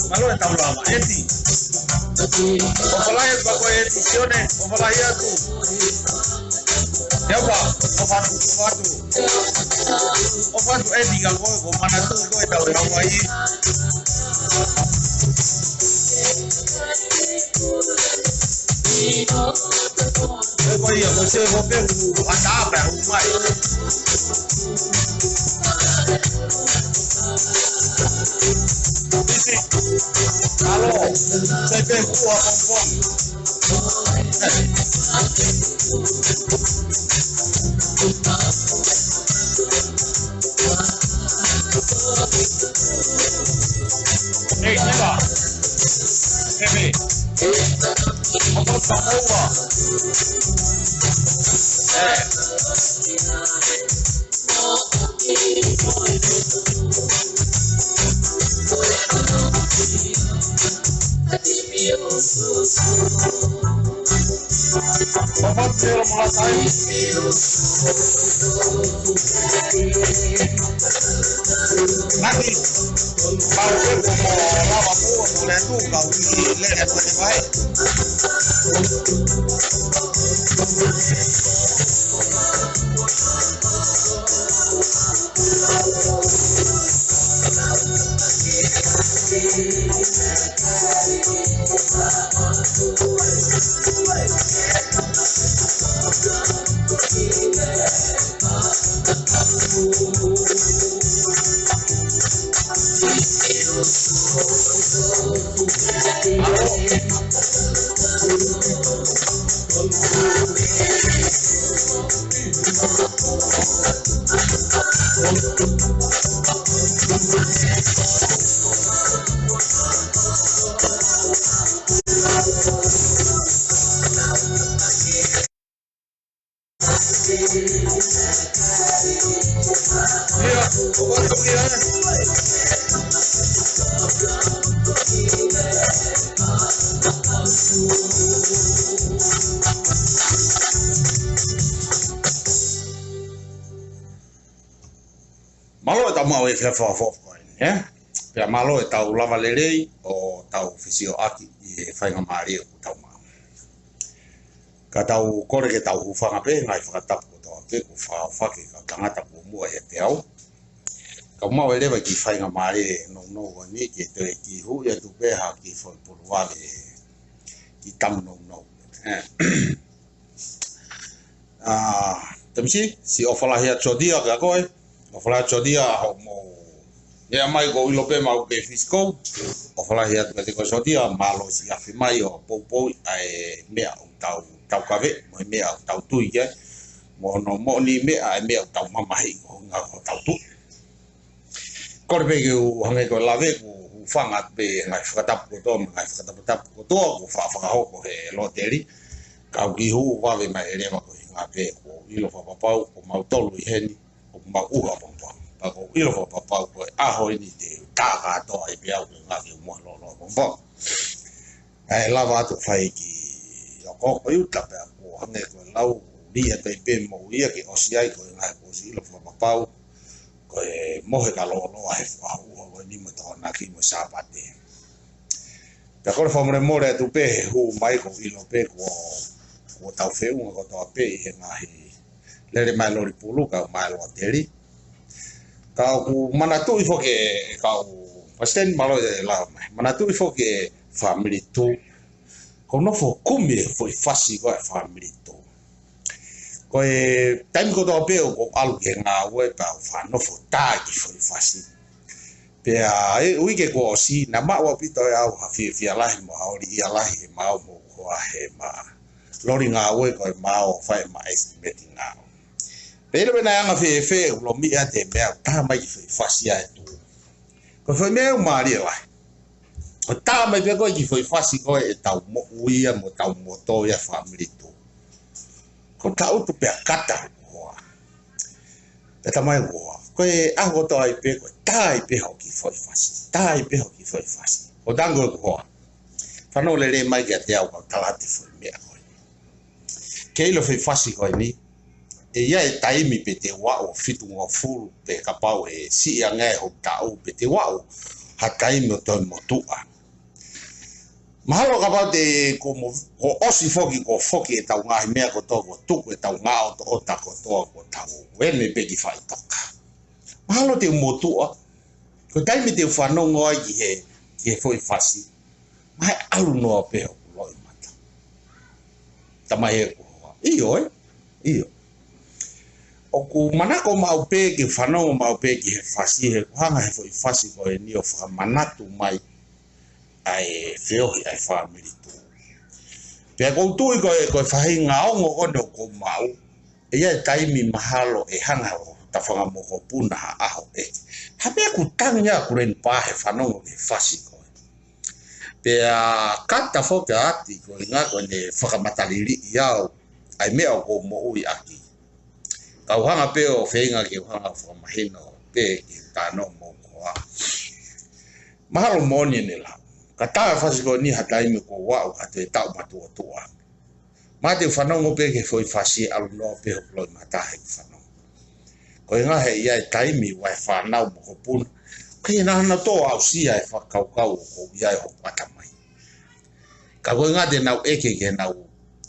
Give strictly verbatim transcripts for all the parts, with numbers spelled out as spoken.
Mālō e tau lava, Eti. ʻOfa lahi atu pē ko e Eti Sione, ʻofa lahi atu. Ia pea, ʻofa atu, ʻofa atu. ʻOfa atu Eti ka ko e, ko e manatu ko e tau e Hawaiʻi. Ko ia, ko se ko pe ku ata pe ku mai. Isi. Alo. Se pe ku a pong pong. Hey, Nila. Hey, me. How about Samoa? Eh. Papa Tero Malatai. Nani, pau ke ko mo lava mo mo le tu ka ui le e pale vai. Mālō e tau maʻu e fia fakafoʻou ko eni, ē? Pea mālō e tau lava lelei ʻo tau fesioʻaki ʻi he faingamālie ʻoku tau maʻu. Ka tau kole ke tau hūfanga pē, ngaahi fakatapu kotoa pē, ʻoku fakafake ka tangata kuo muʻa ʻi he peau. Ka maʻu e leva ki faingamālie nounou ko eni ke toe kiʻi hū atu pē ha kiʻi foʻi pulu vale ki tamu nounou. Ē. ʻA, Temisi, siʻi ʻofa lahi atu Sotia kia koe, ʻofa lahi atu Sotia hoʻomo. Meʻa mai ko ilo pē mau ke fisiko, ʻofa lahi atu kia koe Sotia, mālō siʻi afe mai ʻo poupou ʻa e meʻa ʻoku tau taukaveʻi, mo e meʻa ʻoku tau tui ki ai, mo hono moʻoniʻi meʻa, ʻa e meʻa ʻoku tau mamahiʻi ko e ʻuhinga ko hotau tui. Kole pē ke u hangē ko e lave, ʻoku ou hūfanga pē he ngaahi fakatapu kotoa, mo e ngaahi fakataputapu kotoa, ʻoku faʻa fakahoko he loteli, ka u kiʻi hū vave mai ʻe leva ko e ʻuhinga pē ʻoku ou ʻilo fakapapau, ko mautolu ʻi heni, ʻoku mau ʻuha pongipongi. Pea ʻoku ou ʻilo fakapapau ko e ʻaho ni te u tā kātoa ai pē au ke ngāue ke u mohe lōloa pongipongi. Kae lava atu fai ki ʻokoʻoko ʻi ʻuta pea ʻoku hangē ko e lau, lī atu ai pē moʻui ia ke ʻosi ai ko e ngaahi kuo ʻosi ʻilo fakapapau, ko e mohe ka lōloa he fakaʻuha ko eni mo e Tokonaki mo e Sāpate. Pea kole fakamolemole atu pē he hū mai ʻoku ou ʻilo pē kuo, kuo tau feʻunga kotoa pē ʻi he ngaahi lele mai lolipulu kae ʻumaʻā e loteli. Ka ʻoku manatuʻi foki ʻe kau Palesiteni Maloʻi e lau mai. Manatuʻi foki e Family Two. Ko e nofo kumi e foʻi fasi ko e Family Two. Ko e taimi kotoa pē ʻoku ou ʻalu ki he ngāue pea u faʻa nofo tā ki he foʻi fasi. Pea ʻi he uike kuo ʻosi, naʻe maʻu ʻaupito ʻe au ha fiefia lahi mo ha oliʻia lahi he maau mo koa he ma loli ngāue ko e maau ʻo fai ma estimate ngāue. Pea ʻilo pē naʻe anga fēfē ʻeku lomiʻi ʻa e meʻa ʻoku tā mai ki he foʻi fasi ʻa e Two. Ko e foʻi meʻa ʻoku mālie lahi. ʻOku tā mai pē ko e ki he foʻi fasi ko e ʻetau moʻui ia mo ʻetau moto ia Family Two. Ko e taʻutu pea kata ʻoku hoa. Pea tā mai ʻoku hoa. Ko e ʻaho kotoa ai pē ko e tā ai pē hoʻo kiʻi foʻi fasi. Tā ai pē hoʻo kiʻi foʻi fasi. Ko e tango ʻoku hoa. Fanongo lelei mai kiate au kau tala atu e foʻi meʻa ko eni. Ke ʻilo foʻi fasi ko eni, ʻe ʻi ai e taimi pē te u aʻu ʻo fitungofulu pē kapau ʻe siʻi ange hoku taʻu pē te u aʻu ha taimi ʻo toe motuʻa. Mahalo kapau te ko mo-, ko ʻosi foki, ko foki ʻetau ngaahi meʻa kotoa, ko tuku ʻetau ngaʻotoʻota kotoa, ko tau ene pē ki faʻitoka. Mahalo te u motuʻa, ko e taimi te u fanongo ai ki he, ki he foʻi fasi, mahalo ʻe ʻalu noa pē hoku loʻimata. Tā mai ʻoku hoa. ʻIo, ē? ʻIo. ʻOku manako maʻu pē ke fanongo maʻu pē ki he fasi, he ʻoku hanga he foʻi fasi ko eni ʻo fakamanatu mai ʻa e feohi ʻa e Family Two. Pea ʻoku ou tui ko e, ko e faʻahinga ongo ko eni ʻoku ou maʻu, ʻe ʻi ai e taimi mahalo ʻe hanga ʻe hota fanga mokopuna ha ʻaho ʻe, ha meʻa ʻoku tangi ʻa Grandpa he fanongo ki he fasi ko ē. Pea kata foki ʻa Ati ko e ʻuhinga ko ʻene fakamataliliʻi au ʻa e meʻa ʻoku ou moʻui ʻaki. Ka u hanga pē ʻo feinga ke u hanga ʻo fakamahino pē ki he tānaki mo koa. Mahalo moʻoni ʻene lau. Ka tā e fasi ko eni ha taimi ʻoku ou aʻu ha toe taʻu matuʻotuʻa. Mahalo te u fanongo pē ki he foʻi fasi ʻalu noa pē hoku loʻimata heʻeku fanongo. Ko e ʻuhinga he ʻi ai e taimi ʻoku ʻi ai e fānau mokopuna. ʻOku ʻikai ke nau toe aʻusia e fakakaukau ʻoku ʻi ai hoku ʻatamai. Ka ko e ʻuhinga te nau ʻeke ki heʻenau,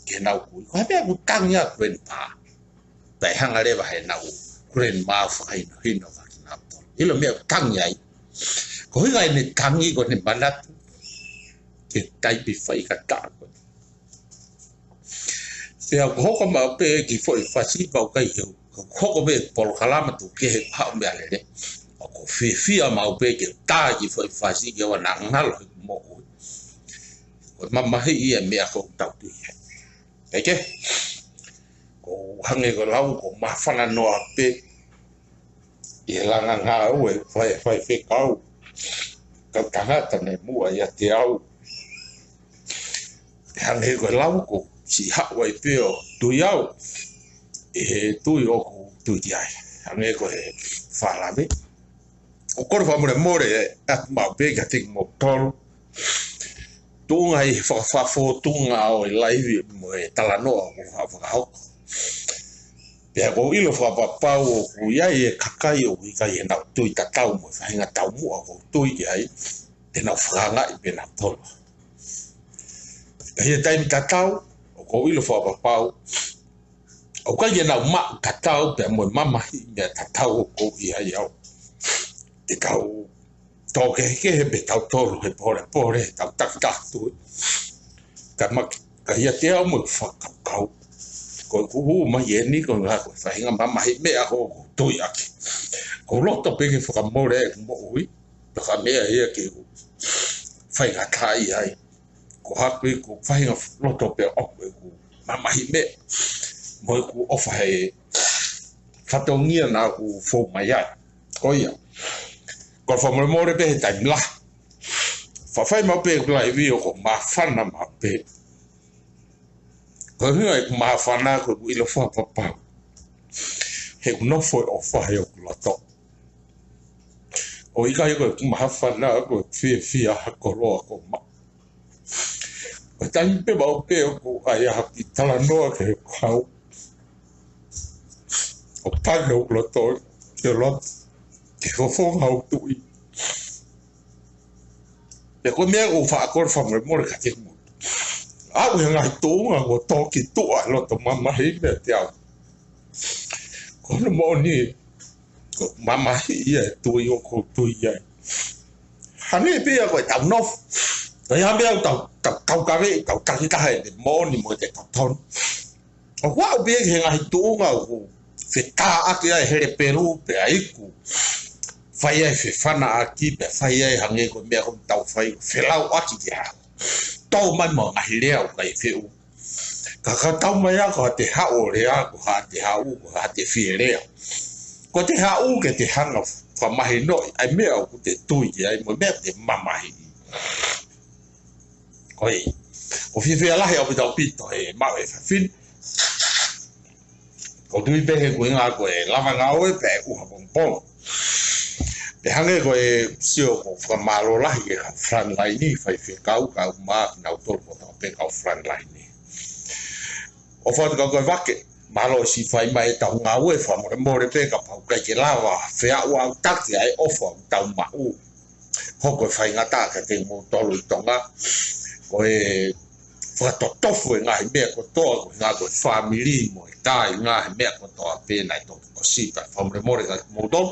ki heʻenau kui. Ko e hā e meʻa ʻoku tangi ʻa Grandpa. Pea ʻe hanga leva heʻenau Grandma ʻo fakahinohino kia kinautolu. ʻIlo e meʻa ʻoku tangi ai. Ko e ʻuhinga ʻene tangi ko ʻene manatu ki he taimi faingataʻa ko ē. Pea ʻoku hoko maʻu pē e kiʻi foʻi fasi pea ʻoku ʻikai ke u, ʻoku hoko pē e polokalama tuku kehe ʻoku haʻu mei ʻAlele. ʻOku ou fiefia maʻu pē ke u tā e kiʻi foʻi fasi ke ʻoua naʻa ngalo heʻeku moʻui. Ko e mamahiʻi ia e meʻa ʻoku tau tui ai. Eke? ʻOku hangē ko e lau, ʻoku ou māfana noa pē ʻi he langa ngāue ʻa e fai, faifekau. Kau tangata naʻe muʻa ʻiate au. Hangē ko e lau, ʻoku ou siʻi haʻu ai pē ʻo tui au ʻi he tui ʻoku ou tui ki ai. Hangē ko e fakalave. ʻOku ou kole fakamolemole atu maʻu pē kiate kimoutolu. Tuʻunga ʻi he faka-, fakafōtunga ʻo e laivi mo e talanoa ʻoku ou fa-, fakahoko. Pea ʻoku ou ʻilo fakapapau ʻoku ʻi ai e kakai ʻoku ʻikai ke nau tui tatau mo e faʻahinga taumuʻa ʻoku ou tui ki ai, te nau fakaangaʻi pē nautolu. Ka ʻi he taimi tatau, ʻoku ou ʻilo fakapapau ʻoku ʻikai ke nau maʻu tatau pea mo e mamahiʻi meʻa tatau ʻoku ou ʻi ai au. Te tau tō kehekehe pē tautolu he polepole, tau takitaha tui. Ka ma-, ka ʻiate au mo e fakakaukau. Ko ʻeku hū mai eni ko e ʻuhinga ko e faʻahinga mamahiʻi meʻa ʻoku ou tui ʻaki. ʻOku ou loto pē ke fakamole ʻeku moʻui. Pea ko e meʻa ia ʻoku ou faingataʻaʻia ai. Ko haku ʻi he faʻahinga loto pē ʻoku ou mamahi meʻa. Mo ʻeku ʻofa he fatongia naʻa ku fou mai ai. Ko ia. Ko e fakamolemole pē he taimi lahi. Faifai maʻu pē ʻeku laivi ʻoku māfana maʻu pē. Ko e ʻuhinga ʻeku māfana ko ʻeku ʻilo fakapapau. He ʻoku nofo e ʻofa he ʻoku loto. ʻOku ʻikai ko ʻeku māfana ko e fiefia ha koloa ko ma. Ko e taimi pē maʻu pē ʻoku ʻai ha kiʻi talanoa ki he kau. ʻO pale ʻoku loto, ke loto, ke fofonga ʻo tuʻi. Pea ko e meʻa ʻoku ou faʻa kole fakamolemole kiate kimoutolu. ʻOku ʻi ai e ngaahi tuʻunga ʻoku toki tuʻa loto mamahi meiate au. Ko hono moʻoni, ko e mamahi ia e tui ʻoku ou tui ai. Hangē pē ia ko e tau nofo. Ko ia meʻa ʻoku tau, tau, tau kave, tau takitaha e moʻoni mo e totonu. ʻOku aʻu pē ki he ngaahi tuʻunga ʻoku fetāʻaki ai e hele pelu pea iku. Fai ai e fefanaʻaki pea fai ai hangē ko e meʻa ko ʻetau fai, felauʻaki ke hā. Tau mai mo e ngaahi lea ʻoku ʻikai feʻunga. Ka ka tau mai ā ko haʻate haʻu ʻo lea, ko haʻate haʻu, ko haʻate fie lea. Ko ʻete haʻu ke te hanga fakamahinoʻi ʻa e meʻa ʻoku te tui ki ai mo e meʻa te mamahi. Ko ia. ʻOku fiefia lahi ʻaupito ʻaupito he maʻu e fafine. ʻOku ou tui pē he ʻoku ʻuhinga ko e lava ngāue pea ʻuha pongipongi. Pea hangē ko e sio ʻoku ou fakamālō lahi ki he kau frontline, faifekau, kau mā, kinautolu kotoa pē kau frontline. ʻOfa atu kia koe Vake, mālō e siʻi fai mai ʻetau ngāue, fakamolemole pē kapau ʻoku ʻikai ke lava feʻauʻautaki ʻa e ʻofa ʻoku tau maʻu. Hoko e faingataʻa kiate kimoutolu ʻi Tonga. Ko e fakatotofu e ngaahi meʻa kotoa, ko e ʻuhinga ko e fāmili mo e kāinga he meʻa kotoa pē naʻe toki ʻosi pē, fakamolemole kiate kimoutolu.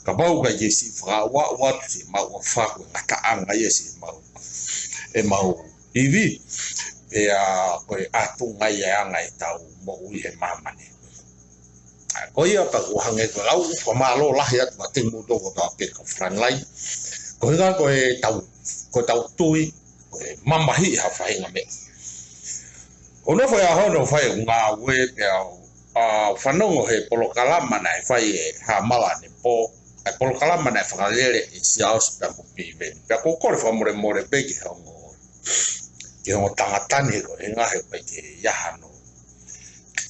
Kapau ʻoku ʻikai ke siʻi fakaaʻuaʻu atu siʻemau ʻofa, ko e ngataʻanga ia siʻemau, ʻemau ivi, pea ko e ʻatunga ia e anga ʻetau moʻui he māmani. Ko ia pea ʻoku hangē ko e lau, fakamālō lahi atu kiate kimoutolu kotoa pē kau frontline. Ko e ʻuhinga ko ʻetau, ko ʻetau tui, ko e mamahi ha faʻahinga meʻa. ʻOku ou nofo he ʻaho ni ʻo fai ʻeku ngāue pea u, a, fanongo he polokalama naʻe fai ʻe Hamala ʻanepō, ʻa e polokalama naʻe fakalele ʻe Siaosi pea mo Piveni. Pea ʻoku ou kole fakamolemole pē ki he ongo, ki he ongo tangata ni he ko e ʻuhinga he ʻoku ʻikai ke ʻi ai hano,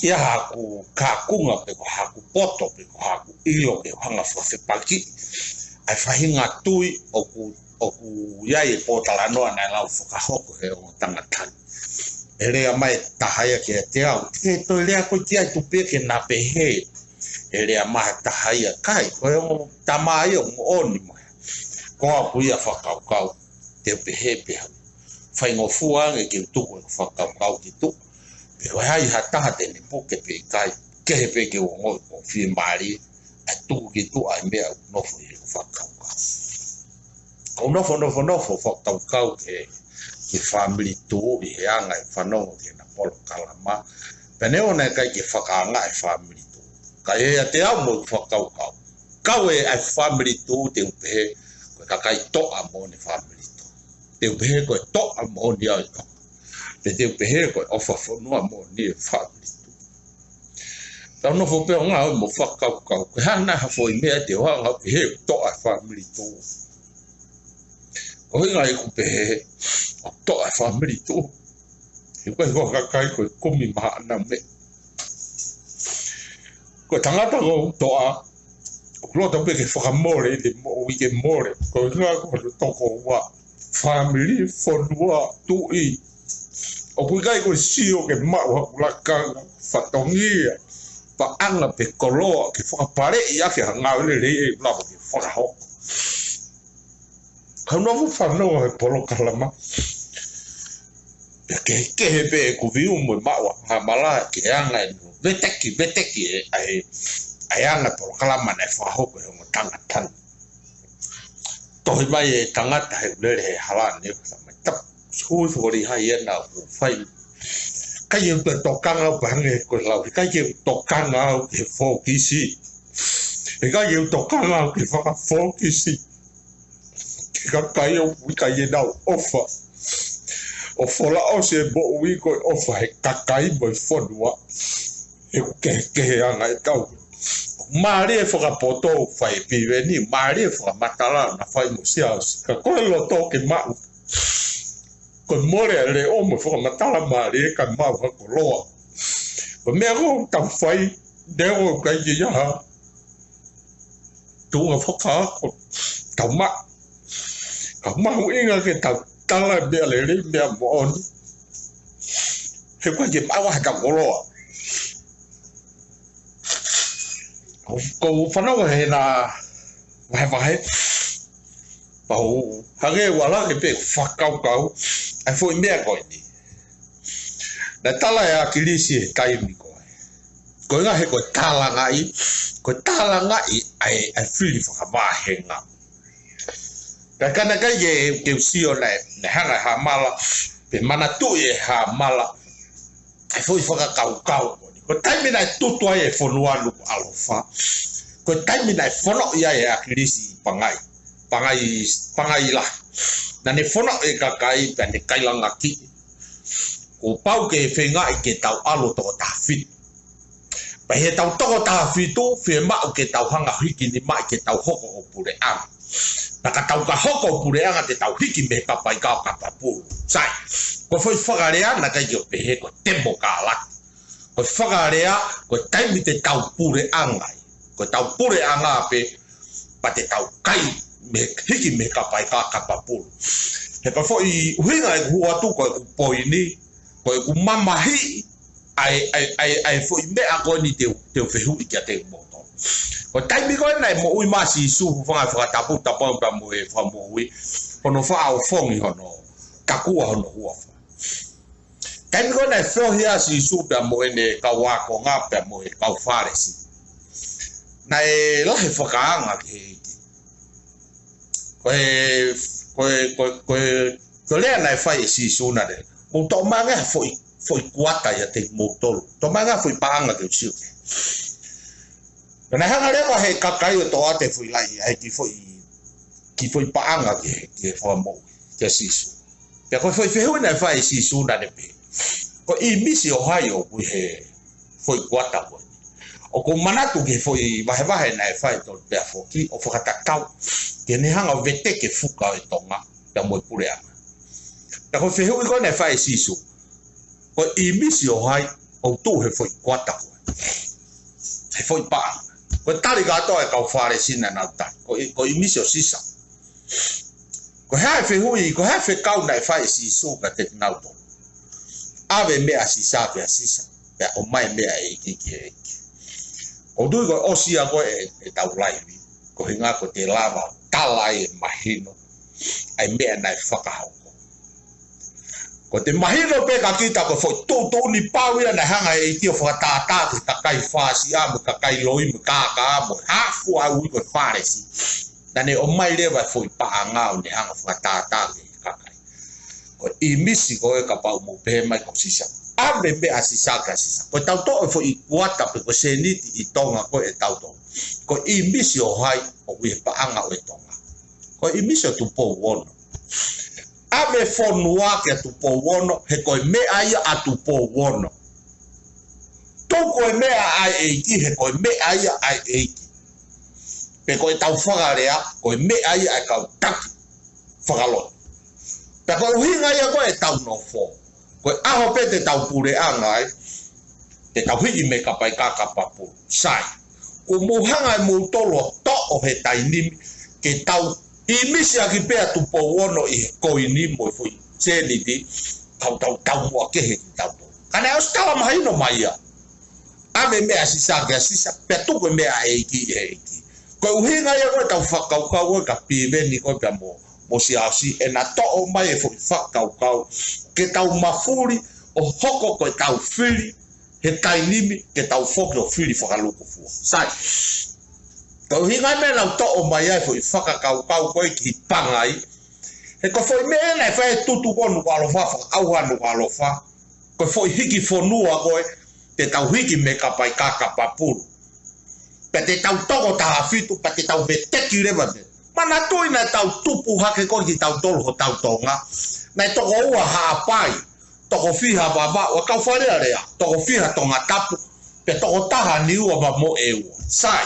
ʻi ai haku kākunga pe ko haku poto pe ko haku ʻilo ke hanga fakafepakiʻi ʻa e faʻahinga tui ʻoku, ʻoku ʻi ai e pōtalanoa naʻe lau fakahoko he ongo tangata ni. ʻE lea mai e taha ia kiate au, ke toe lea koe ki ai tupe ke na pehē. ʻE lea mai e taha ia, kai, ko e ongo tama ia ʻoku moʻoni mai. Ko au ʻoku ou fakakaukau, te u pehē pē au. Faingofua ange ke u tuku e fakakaukau ki tuʻa. Pe ko e hā ha taha te ne puke pe ʻikai, kehe pē ke u ongoʻi ʻoku ou fiemālie, ʻa e tuku ki tuʻa e meʻa ʻoku nofo ʻi heʻeku fakakaukau. ʻOku ou nofo, nofo, nofo fakakaukau ki he, ki he fāmili Tuʻi he anga e fanongo ki heʻena polokalama. Pea neongo naʻe ʻikai ke fakaangaʻi e fāmili Tuʻi, ka ʻiate au mo ʻeku fakakaukau, kau ē ʻa e fāmili Tuʻi te u pehē, ko e kakai toʻa moʻoni e fāmili Tuʻi. Te u pehē ko e toʻa moʻoni au ʻi Tonga. Pea te u pehē ko e ʻofa fonua moʻoni e fāmili Tuʻi. Tau nofo pē ʻo ngāue mo fakakaukau, ko e hā nai ha foʻi meʻa te u hanga ʻo pehē ʻoku toʻa e fāmili Tuʻi. Ko e ʻuhinga ʻeku pehē ʻoku toʻa e fāmili Tuʻi, he ʻoku ʻikai ko ha kakai ko e kumi maʻana meʻa. Ko e tangata ʻoku toʻa, ʻoku loto pē ke fakamole ʻi he moʻui ke mole. Ko e ʻuhinga ko hono tokoua, fāmili, fonua, tuʻi. ʻOku ʻikai ko e sio ke maʻu haku lakanga, fatongia, paʻanga pe koloa, ke fakapaleʻi ʻaki ha ngāue lelei ʻe lava ke fakahoko. Ka u nofo fanongo he polokalama. Pea kehekehe pē ʻeku view mo e maʻu ʻa Hamala ki he anga e veteki, veteki e, ʻa e, ʻa e anga e polokalama naʻe fakahoko he ongo tangata ni. Tohi mai e tangata he ʻoku lele he hala ni, ʻo mai tapu, sui fori hai ena ʻoku fai. ʻIkai ke u toe tokanga au pē hangē ko e lau, ʻikai ke u tokanga au ki he fokisi. ʻIkai ke u tokanga au ki he fakafokisi ki he kakai ʻoku ʻikai ke nau ʻofa. ʻo folaʻosi e moʻui ko e ʻofa he kakai mo e fonua. He ʻoku kehekeheʻi ange ʻetau. Mālie fakapoto fai piveni, mālie fakamatala naʻa fai mo Siaosi. Ka ko e loto ke maʻu. Ko e mole ʻa e leʻo mo e fakamatala mālie ka maʻu ha koloa. Ko e meʻa ko ē tau fai, neongo ʻoku ʻikai ke ʻi ai ha tuʻunga fakaako, tau maʻu. Ka mahuʻinga ke tau tala e meʻa lelei, meʻa moʻoni. He ʻoku ʻikai ke maʻu ha koloa. Ko, ko u fanongo he na vahevahe. Pau, hangē ʻoku ala ke pē fakakaukau ʻa e foʻi meʻa ko eni. Naʻe tala ʻe ʻAkilisi he taimi ko ē. Ko e ʻuhinga he ko e tālangaʻi, ko e tālangaʻi ʻa e, ʻa e fili fakavāhenga. Ka ka naʻe ʻikai ke, ke u sio naʻe, naʻe hanga ʻe Hamala, pe manatuʻi ʻe Hamala, ʻa e foʻi fakakaukau ko eni. Ko e taimi naʻe tutu ai e fonua Nukuʻalofa. Ko e taimi naʻe fonoʻi ai ʻe ʻAkilisi ʻi Pangai. Pangai, Pangai lahi. Naʻa ne fonoʻi e kakai, pea ne kailangaki. Kuo pau ke feingaʻi ke tau ʻalu toko taha fitu. Pea ʻi heʻetau toko taha fitu, fiemaʻu ke tau hanga hiki nimaʻi ke tau hoko ʻo puleʻanga. Pea ka tau ka hoko ʻo puleʻanga te tau hiki mei he kapa ika ʻo Kapapulu. Sai, ko e foʻi fakalea naʻe ʻikai ke u pehē ko e temokalati. Ko e fakalea, ko e taimi te tau puleʻanga ai. Ko ʻetau puleʻanga pē, pea te tau kai, mei he hiki mei he kapa ika ʻo Kapapulu. He ko e foʻi ʻuhinga ʻeku hū atu ko ʻeku poini, ko ʻeku mamahiʻi, ʻa e, ʻa e, ʻa e, ʻa e foʻi meʻa ko eni te u, te u fehuʻi kiate kimoutolu. Ko e taimi ko ē naʻe moʻui mai ai Sīsū, hūfanga he fakatapu, tapu ange pea mo e Fakamoʻui, hono faʻa ofongi hono, takua hono huafa. Taimi ko ē naʻe feohi ai Sīsū pea mo ʻene kau ākonga pea mo e kau Fālesi. Naʻe lahi e fakaanga ki he ʻEiki. Ko e, ko e, ko e, ko e, ko e lea naʻe fai ʻe Sīsū naʻe, mou toʻo mai ange ha foʻi, foʻi kuata ʻiate kimoutolu. Toʻo mai ange ha foʻi paʻanga ke u sio ki ai. Pea naʻe hanga leva ʻe he kakai ʻo toʻo atu e foʻi laʻi, ʻa e kiʻi foʻi, kiʻi foʻi paʻanga ki he, ki he Fakamoʻui, kia Sīsū. Pea ko e foʻi fehuʻi naʻe fai ʻe Sīsū naʻe pehē, ko e ʻīmisi ʻo hai ʻoku ʻi he foʻi kuata ko eni. ʻOku ou manatu ki he foʻi vahevahe naʻe fai ʻe Tolu Pea Foki ʻo fakatatau ki heʻene hanga ʻo veteki e fuka ʻo e Tonga pea mo e puleʻanga. Pea ko e fehuʻi ko ē naʻe fai ʻe Sīsū, ko e ʻīmisi ʻo hai ʻoku tuʻu he foʻi kuata ko ē, he foʻi paʻanga. Ko e tali kātoa e kau Fālesi naʻa nau tali, ko e, ko e ʻīmisi ʻo Sisa. Ko e hā e fehuʻi, ko e hā e fekau naʻe fai ʻe Sīsū kiate kinautolu? ʻAve e meʻa ʻa Sisa kia Sisa, pea ʻomai e meʻa ʻa e ʻEiki ki he ʻEiki. ʻOku ou tui ko e ʻosi ia ko ē ʻetau laivi, ko e ʻuhinga ko ʻete lava ʻo tala ai e mahino ʻa e meʻa naʻe fakahoko. Ko ʻete mahino pē kia kita ko e foʻi tuʻutuʻuni pau ia naʻe hanga ʻe he ʻEiki ʻo fakatātā ki he kakai fāsiʻa mo e kakai loi mo e kākā mo e hā fua ui ko e Fālesi. Naʻa ne ʻomai leva e foʻi paʻanga ʻo ne hanga ʻo fakatātā ki he kakai. Ko e ʻīmisi ko ē kapau mou pehē mai ko Sisa, ʻave e meʻa ʻa Sisa kia Sisa. Ko ʻetau toʻo e foʻi kuata pe ko e sēniti ʻi Tonga ko ē ʻetau toʻo, ko e ʻīmisi ʻo hai ʻoku ʻi he paʻanga ʻo e Tonga? Ko e ʻīmisi ʻo Tupou Ono. ʻAve e fonua kia Tupou Ono, he ko e meʻa ia ʻa Tupou Ono. Tuku e meʻa ʻa e ʻEiki, he ko e meʻa ia ʻa e ʻEiki. Pe ko ʻetau fakalea, ko e meʻa ia ʻa e kau taki fakalotu. Pea ko e ʻuhinga ia ko ē ʻetau nofo, ko e ʻaho pē te tau puleʻanga ai, te tau hiki mei he kapa ika ʻo Kapapulu. Sai, kuo mou hanga ʻe moutolu ʻo toʻo he taimi ni, ke tau ʻīmisi ʻaki pē ʻa Tupou Ono ʻi he koini mo e foʻi sēniti, kau tau taumuʻa kehe kitautolu. Ka naʻe ʻosi tala mahino mai ia, ʻave e meʻa ʻa Sisa kia Sisa, pea tuku e meʻa ʻa e ʻEiki ki he ʻEiki. Ko e ʻuhinga ia ko ē ʻetau fakakaukau ko ē kia Piveni ko ē pea mo, mo Siaosi, ʻena toʻo mai e foʻi fakakaukau, ke tau mafuli ʻo hoko ko ʻetau fili he taimi ni, ke tau foki ʻo fili fakalūkufua. Sai, ko e ʻuhinga e meʻa naʻa nau toʻo mai ai e foʻi fakakaukau ko ē ki Pangai, he ko e foʻi meʻa naʻe fai e tutu ko ē Nukuʻalofa, fakaʻauha Nukuʻalofa, ko e foʻi hiki fonua ko ē, te tau hiki mei he kapa ika ʻo Kapapulu. Pea te tau toko taha fitu, pea te tau veteki leva pē. Manatuʻi naʻa tau tupu hake ko ē kitautolu hotau Tonga. Naʻe toko ua Haʻapai, toko fiha Vavaʻu, ʻa e kau Fale Alea, toko fiha Tongatapu, pea toko taha Niua mo ʻEua. Sai.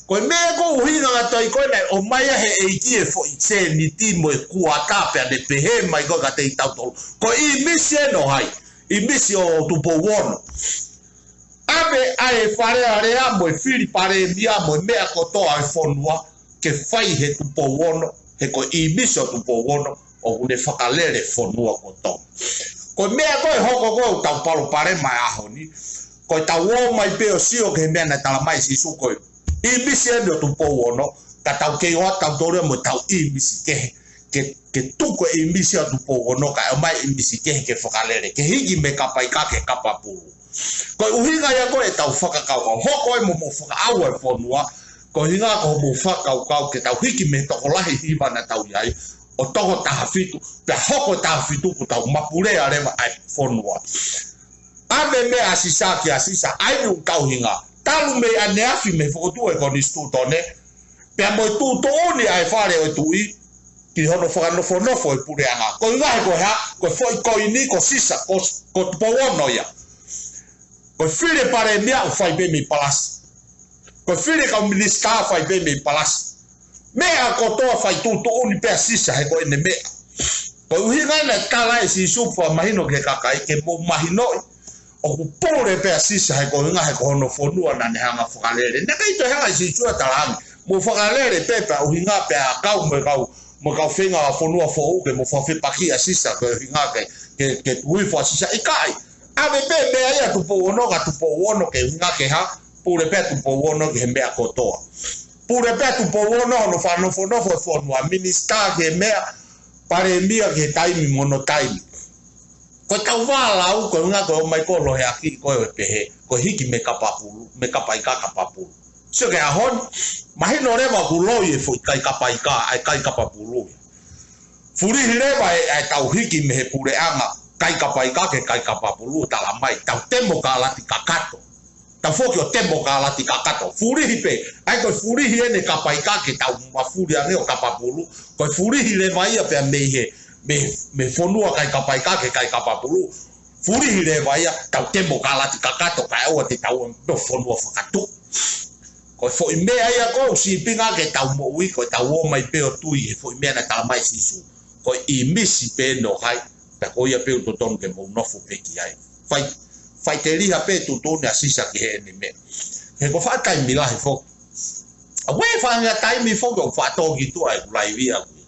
Ko e meʻa ko e ʻuhinga ngata ai ko ē naʻe ʻomai ʻe he ʻEiki e foʻi sēniti mo e kuata pea ne pehē mai ko ē kiate kitautolu. Ko e ʻīmisi eni ʻo hai? ʻĪmisi ʻo Tupou Ono. ʻAve ʻa e Fale Alea mo e fili palēmia mo e meʻa kotoa ʻo e fonua ke fai he Tupou Ono, he ko e ʻīmisi ʻo Tupou Ono, ʻoku ne fakalele fonua kotoa. Ko e meʻa ko ē ʻoku hoko ko ē ʻoku tau palopalema he ʻaho ni, ko ʻetau ō mai pē ʻo sio ki he meʻa naʻe tala mai ʻe Sīsū ko e ʻīmisi eni ʻo Tupou Ono, ka tau kei ō atu tautolu ia mo ʻetau ʻīmisi kehe, ke, ke tuku e ʻīmisi ʻo Tupou Ono, kae ʻomai ʻīmisi kehe ke fakalele, ke hiki mei he kapa ika ki he kapa pulu. Ko e ʻuhinga ia ko ē ʻetau fakakaukau, hoko ē mo hoʻomou fakaʻauha e fonua, ko e ʻuhinga ko hoʻomou fakakaukau ke tau hiki mei he tokolahi hiva naʻa tau ʻi ai, ʻo toko taha fitu, pea hoko e taha fitu kuo tau mapulea leva ʻa e fonua. ʻAve e meʻa ʻa Sisa kia Sisa, ʻa eni ʻoku tau ʻuhinga. Talu mei ʻaneafi mei he fokotuʻu e konisitūtone, pea mo e tuʻutuʻuni ʻa e Fale ʻo e Tuʻi ki hono fakanofonofo e puleʻanga. Ko e ʻuhinga he ko e hā, ko e foʻi koini ko Sisa, ko, ko Tupou Ono ia. Ko e fili palēmia ʻoku fai pē mei palasi. Ko e fili kau minisitā ʻoku fai pē mei palasi. Meʻa kotoa fai tuʻutuʻuni pē ʻa Sisa he ko ʻene meʻa. Ko e ʻuhinga ia naʻe tala ʻe Sīsū fakamahino ki he kakai ke mou mahinoʻi. ʻOku pule pē ʻa Sisa he ko e ʻuhinga he ko hono fonua naʻa ne hanga fakalele. Naʻe ʻikai toe hanga ʻe Sīsū ʻo talaange, mou fakalele pē pea ʻuhinga pea kau mo e kau, mo e kau feinga ʻa e fonua foʻou ke mou fakafepakiʻi ʻa Sisa ko e ʻuhinga ke, ke, ke tuhi fua Sisa ʻikai. ʻAve pē meʻa ia Tupou Ono, ka Tupou Ono ke ʻuhinga ke hā, pule pē Tupou Ono ki he meʻa kotoa. Pule pē Tupou Ono, hono fakanofonofo e fonua, minisitā ki he meʻa, palēmia ki he taimi mo hono taimi. Ko ʻetau vālau, ko e ʻuhinga ko e ō mai ko ē ʻo loheakiʻi ko ē ʻo e pehē, ko e hiki mei he kapa pulu, mei he kapa ika ki he kapa pulu. Sio ki he ʻaho ni, mahino leva ʻoku loi e foʻi kai kapa ika, ʻa e kai kapa pulu ia. Fulihi leva e, ʻa ʻetau hiki mei he puleʻanga, kai kapa ika ki he kai kapa pulu, tala mai, tau temokalati kakato. Tau foki ʻo temokalati kakato. Fulihi pē, ʻa ia ko e fulihi eni e kapa ika ke tau mafuli ange ʻo kapa pulu, ko e fulihi leva ia pea mei he, mei, mei he fonua kai kapa ika ki he kai kapa pulu. Fulihi leva ia, tau temokalati kakato, kae ʻoua te tau ō ʻo fonua fakatuʻu. Ko e foʻi meʻa ia ko ē ʻoku sīpinga ke tau moʻui, ko ʻetau ō mai pē ʻo tui he foʻi meʻa naʻe tala mai ʻe Sīsū. Ko e ʻīmisi pē eni ʻo hai, pea ko ia pē ʻoku totonu ke mou nofo pē ki ai. Fai, faʻiteliha pē tuʻutuʻuni ʻa Sisa ki heʻene meʻa. He ko e faʻa taimi lahi foki. ʻOku ʻi ai e faʻahinga taimi foki ʻoku faʻa tō ki tuʻa ʻeku laivi ʻaʻaku ia.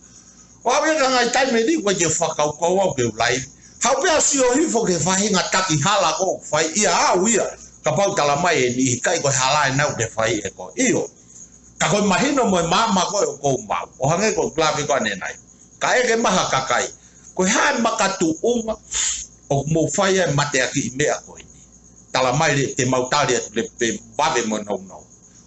ʻO ʻave ka ngai taimi ni ʻoku ʻikai ke fakakaukau au ke u laivi. Haʻu pē ʻo sio hifo ki he faʻahinga taki hala ko ē ʻoku fai ia au ia. Kapau tala mai ʻe niʻihi ʻikai ko e hala ʻena ʻoku ke fai ʻe koe. ʻIo. Ka ko e mahino mo e maama ko ē ʻoku ou maʻu. ʻO hangē ko e lave ko ē ʻanenai. Ka ʻeke mai ha kakai. Ko e hā e makatuʻunga ʻoku mou fai ai e mateakiʻi meʻa ko eni. Tala mai leva te mau tali atu leva pē vave mo e nounou.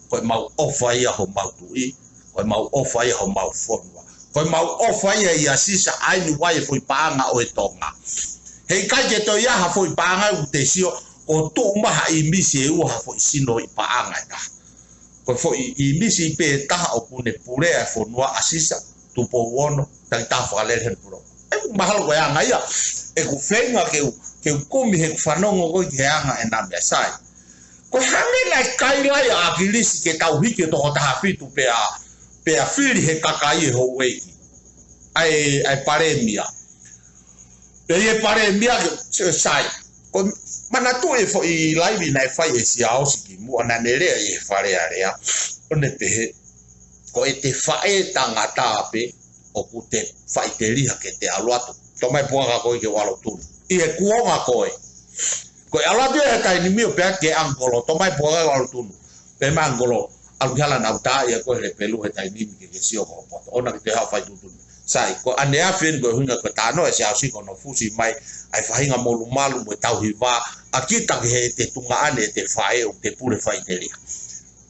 Ko ʻemau ʻofa ia homau tuʻi. Ko ʻemau ʻofa ia homau fonua. Ko ʻemau ʻofa ia ʻia Sisa ʻa eni ʻoku ʻi ai e foʻi paʻanga ʻo e Tonga. Heʻikai ke toe ʻi ai ha foʻi paʻanga ʻoku te sio, ʻoku tuʻu mai ha ʻīmisi ʻe ua ha foʻi sino ʻi paʻanga ʻe taha. Ko e foʻi ʻīmisi pē ʻe taha ʻoku ne pulea e fonua ʻa Sisa, Tupou Ono, takitaha fakalele he pulou. ʻE mahalo ko e anga ia, ʻeku feinga ke u, ke u kumi heʻeku fanongo ko ē ki he anga ʻena meʻa sai. Ko e hangē naʻe kaila ia ʻa ʻAkilisi ke tau hiki ʻo toko taha fitu pea, pea fili he kakai e houʻeiki. ʻA e, ʻa e palēmia. Pea ʻi he palēmia ke, se, sai. Ko e manatuʻi e foʻi laivi naʻe fai ʻe Siaosi kimuʻa naʻa ne lea ʻi he Fale Alea. ʻO ne pehē, ko ʻete faʻē tangata pē, ʻoku te faʻiteliha ke te ʻalu atu. Tō mai puaka ko ē ke u ʻalu atu. ʻI he kuonga ko ē. Ko e ʻalu atu ia he taimi ni ʻo pehē atu ki he ʻangikolo, tō mai puaka ke u ʻalu atu. Pehē mai ʻangikolo, ʻalu ki hala naʻa ku tā ia ko ē he lepelu he taimi ni ke ke sio ko hoʻo poto. ʻOua naʻa ke toe haʻu ʻo fai tuʻutuʻuni. Sai, ko e ʻaneafi eni ko e ʻuhinga ko e talanoa ʻa Siaosi ko hono fusi mai, ʻa e faʻahinga molumalu mo e tauhi vā, ʻa kita ki heʻete tuongaʻane ʻete faʻē ʻoku te pule faʻiteliha.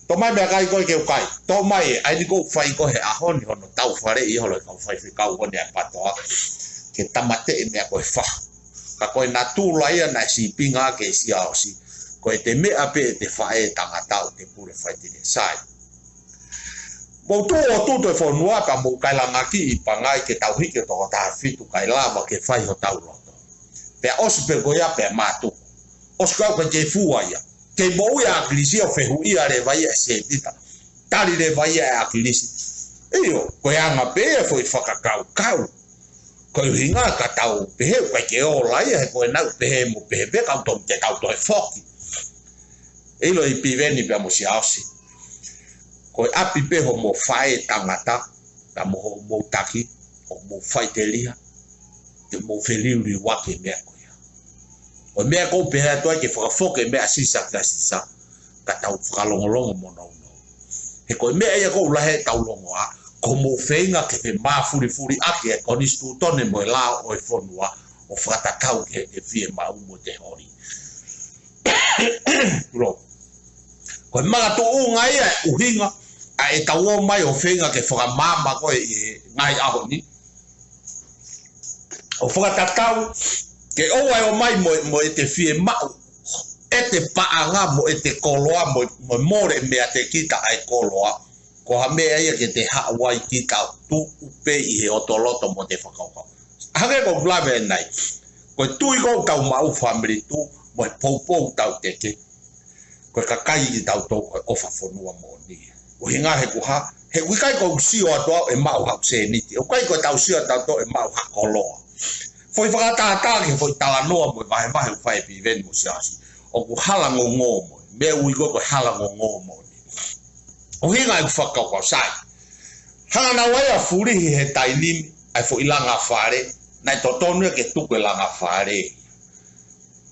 Tō mai meʻakai ko ē ke u kai. Tō mai ē, ʻa eni ʻoku ou fai ko ē he ʻaho ni hono tau faleʻi holo e kau faifekau ko eni ʻa e PATOA. Ke tāmateʻi meʻa ko e fahu. Ka ko e natula ia naʻe sīpinga ʻaki ʻe Siaosi. Ko ʻete meʻa pē ʻete faʻē tangata ʻoku te pule faʻiteliha sai. Mou tuʻu ʻo tutu e fonua pea mou kailangaki ʻi Pangai ke tau hiki ʻo toko taha fitu kae lava ke fai hotau loto. Pea ʻosi pē ko ia pea mātuku. ʻOsi kau ka ke fua ia. Kei moʻui ʻa ʻAkilisi ʻo fehuʻia leva ia ʻe Sēpita. Tali leva ia ʻe ʻAkilisi. ʻIo, ko e anga pē ia foʻi fakakaukau. Ko e ʻuhinga ka tau pehē ʻoku ʻikai ke ola ia he ko e nau pehē mo pehē pē kau tau te tau toe foki. ʻIlo ʻi Piveni pea mo Siaosi. Ko e ʻapi pē hoʻomou faʻē tangata, ka mo hoʻomou taki, ʻoku mou faʻiteliha, ke mou feliuliuaki e meʻa ko ia. Ko e meʻa ʻoku ou pehē atu ai ke fakafoki e meʻa ʻa Sisa kia Sisa, ka tau fakalongolongo mo nounou. He ko e meʻa ia ʻoku lahi ai ʻetau longoaʻa, ko hoʻomou feinga ke femāfulifuliʻaki e konisitūtone mo e lao ʻo e fonua, ʻo fakatatau ki heʻete fiemaʻu mo ʻete holi. Lo. Ko e makatuʻunga ia e ʻuhinga ʻa ʻetau ō mai ʻo feinga ke fakamaama ko ē ʻi he ngaahi ʻaho ni. ʻO fakatatau ke ʻoua ʻe ō mai mo, mo ʻete fiemaʻu, ʻete paʻanga mo ʻete koloa mo, mo mole meiate kita ʻa e koloa. Ko ha meʻa ia ke te haʻu ai kita ʻo tuʻu pē ʻi he ʻoto loto mo te fakakaukau. Hangē ko ʻeku lave ʻanenai. Ko e tui ʻoku tau maʻu Fāmili Tuʻu, mo e poupou tau teke. Ko e kakai kitautolu ko e ʻofa fonua moʻoni. ʻUhinga he ko e hā, he ʻoku ʻikai ko ʻeku sio atu au ʻe maʻu haʻaku sēniti. ʻOku ʻikai ko ʻetau sio atu au ʻe maʻu ha koloa. Foʻi fakatātā ki he foʻi talanoa mo e vahevahe ʻoku fai ʻe Piveni mo Siaosi. ʻOku hala ngongō moʻoni. Meʻa ui ko e ko e hala ngongō moʻoni. ʻUhinga ʻeku fakakaukau sai. Hanga naua ia ʻo fulihi he taimi ni, ʻa e foʻi langa fale, naʻe totonu ia ke tuku e langa fale.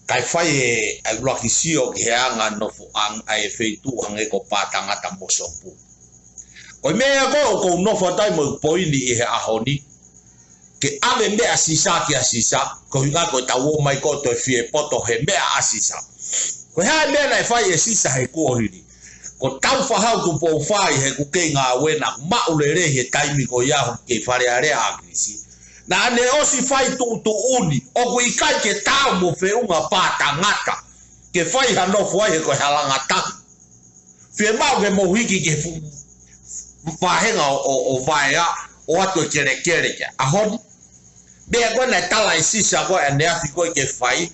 Kae fai e, ʻa e ʻuluaki sio ki he anga nofoʻanga ʻa e feituʻu hangē ko Pātangata mo Sopu. Ko e meʻa ko ē ʻoku ou nofo atu ai mo e poini ʻi he ʻaho ni, ke ʻave meʻa ʻa Sisa kia Sisa, ko e ʻuhinga ko ʻetau ō mai ko ē ʻo toe fie poto he meʻa ʻa Sisa. Ko e hā e meʻa naʻe fai ʻe Sisa he kuohili. Ko Tāufaʻāhau Tupou Fā ʻi heʻeku kei ngāue naʻa ku maʻu lelei he taimi ko ia ʻoku kei Fale Alea ʻa ʻAkilisi. Naʻa ne ʻosi fai tuʻutuʻuni, ʻoku ʻikai ke taau mo feʻunga Pātangata. Ke fai ha nofo ai he ko e halanga tahi. Fiemaʻu ke mou hiki ke fu-, vahenga ʻo, ʻo, ʻo vaea, ʻo ʻoatu e kelekele ki ai. ʻAho ni, meʻa ko ē naʻe tala ʻe Sisa ko ē ʻaneafi ko ē ke fai,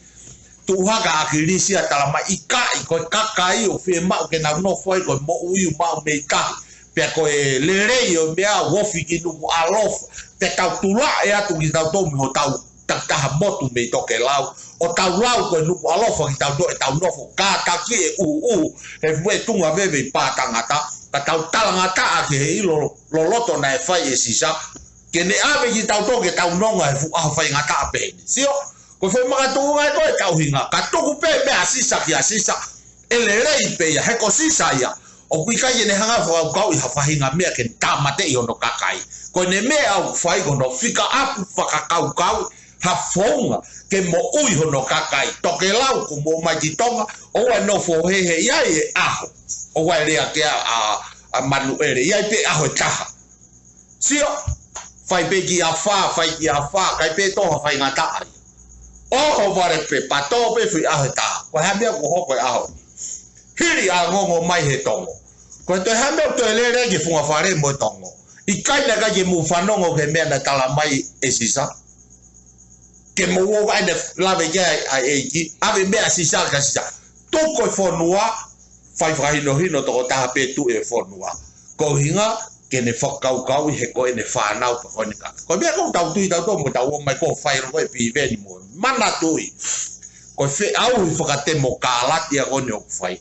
tuʻu hake ʻa ʻAkilisi ʻo tala mai ʻikai, ko e kakai ʻoku fiemaʻu ke nau nofo ai ko e moʻui ʻoku maʻu mei tahi. Pea ko e lelei ʻo e meʻa ʻoku ofi ki Nukuʻalofa. Pea tau tulaʻi atu kitautolu mo hotau takitaha motu mei Tokelau. ʻO tau lau ko e Nukuʻalofa kitautolu ʻetau nofo. Kātaki e ʻuʻu, he fue tunga veve ʻi Pātangata. Ka tau talangataʻa ki he ʻilo loloto naʻe fai ʻe Sisa. Ke ne ʻave kitautolu ke tau nonga he fuʻu ʻaho faingataʻa pehē ni. Sio, ko e foʻi makatuʻunga ia ko ē ʻetau ʻuhinga. Ka tuku pē meʻa ʻa Sisa kia Sisa. ʻE lelei pē ia, he ko Sisa ia. ʻOku ʻikai ke ne hanga ʻo fakakaukauʻi ha faʻahinga meʻa ke ne tāmateʻi hono kakai. Ko ʻene meʻa ʻoku fai ko hono fika ʻapu fakakaukau ha founga ke moʻui hono kakai. Tokelau ko e ō mai ki Tonga, ʻoua ʻe nofo hehe ʻi ai e ʻaho. ʻOua ʻe lea ki ai ʻa, ʻa Manuʻele, ʻi ai pē ʻaho ʻe taha. Sio, fai pē ki afā, fai ki afā, ʻikai pē toe ha faingataʻa ia. ʻOho vale pē, patō pē foʻi ʻaho ʻe taha. Ko e hā e meʻa ʻoku hoko he ʻaho ni. Hili ʻa e ngongo mai he tongo. Ko e toe hā e meʻa ʻoku toe lele ki he funga fale mo e tongo. ʻIkai naʻe ʻikai ke mou fanongo ki he meʻa naʻe tala mai ʻe Sisa. Ke mou ō ʻo ʻai ʻene lave ki ai ʻa e ʻEiki. ʻAve meʻa ʻa Sisa kia Sisa. Tuku e fonua, fai fakahinohino tokotaha pē tuʻu e fonua. Ko e ʻuhinga, ke ne fakakaukauʻi he ko ʻene fānau pea ko ʻene kakai. Ko e meʻa ʻoku tau tui tautolu mo tau ō mai ko ē ʻo fai ʻa e ko ē Piveni mo. Manatuʻi. Ko e feʻauhi fakatemokalati ia ko eni ʻoku fai.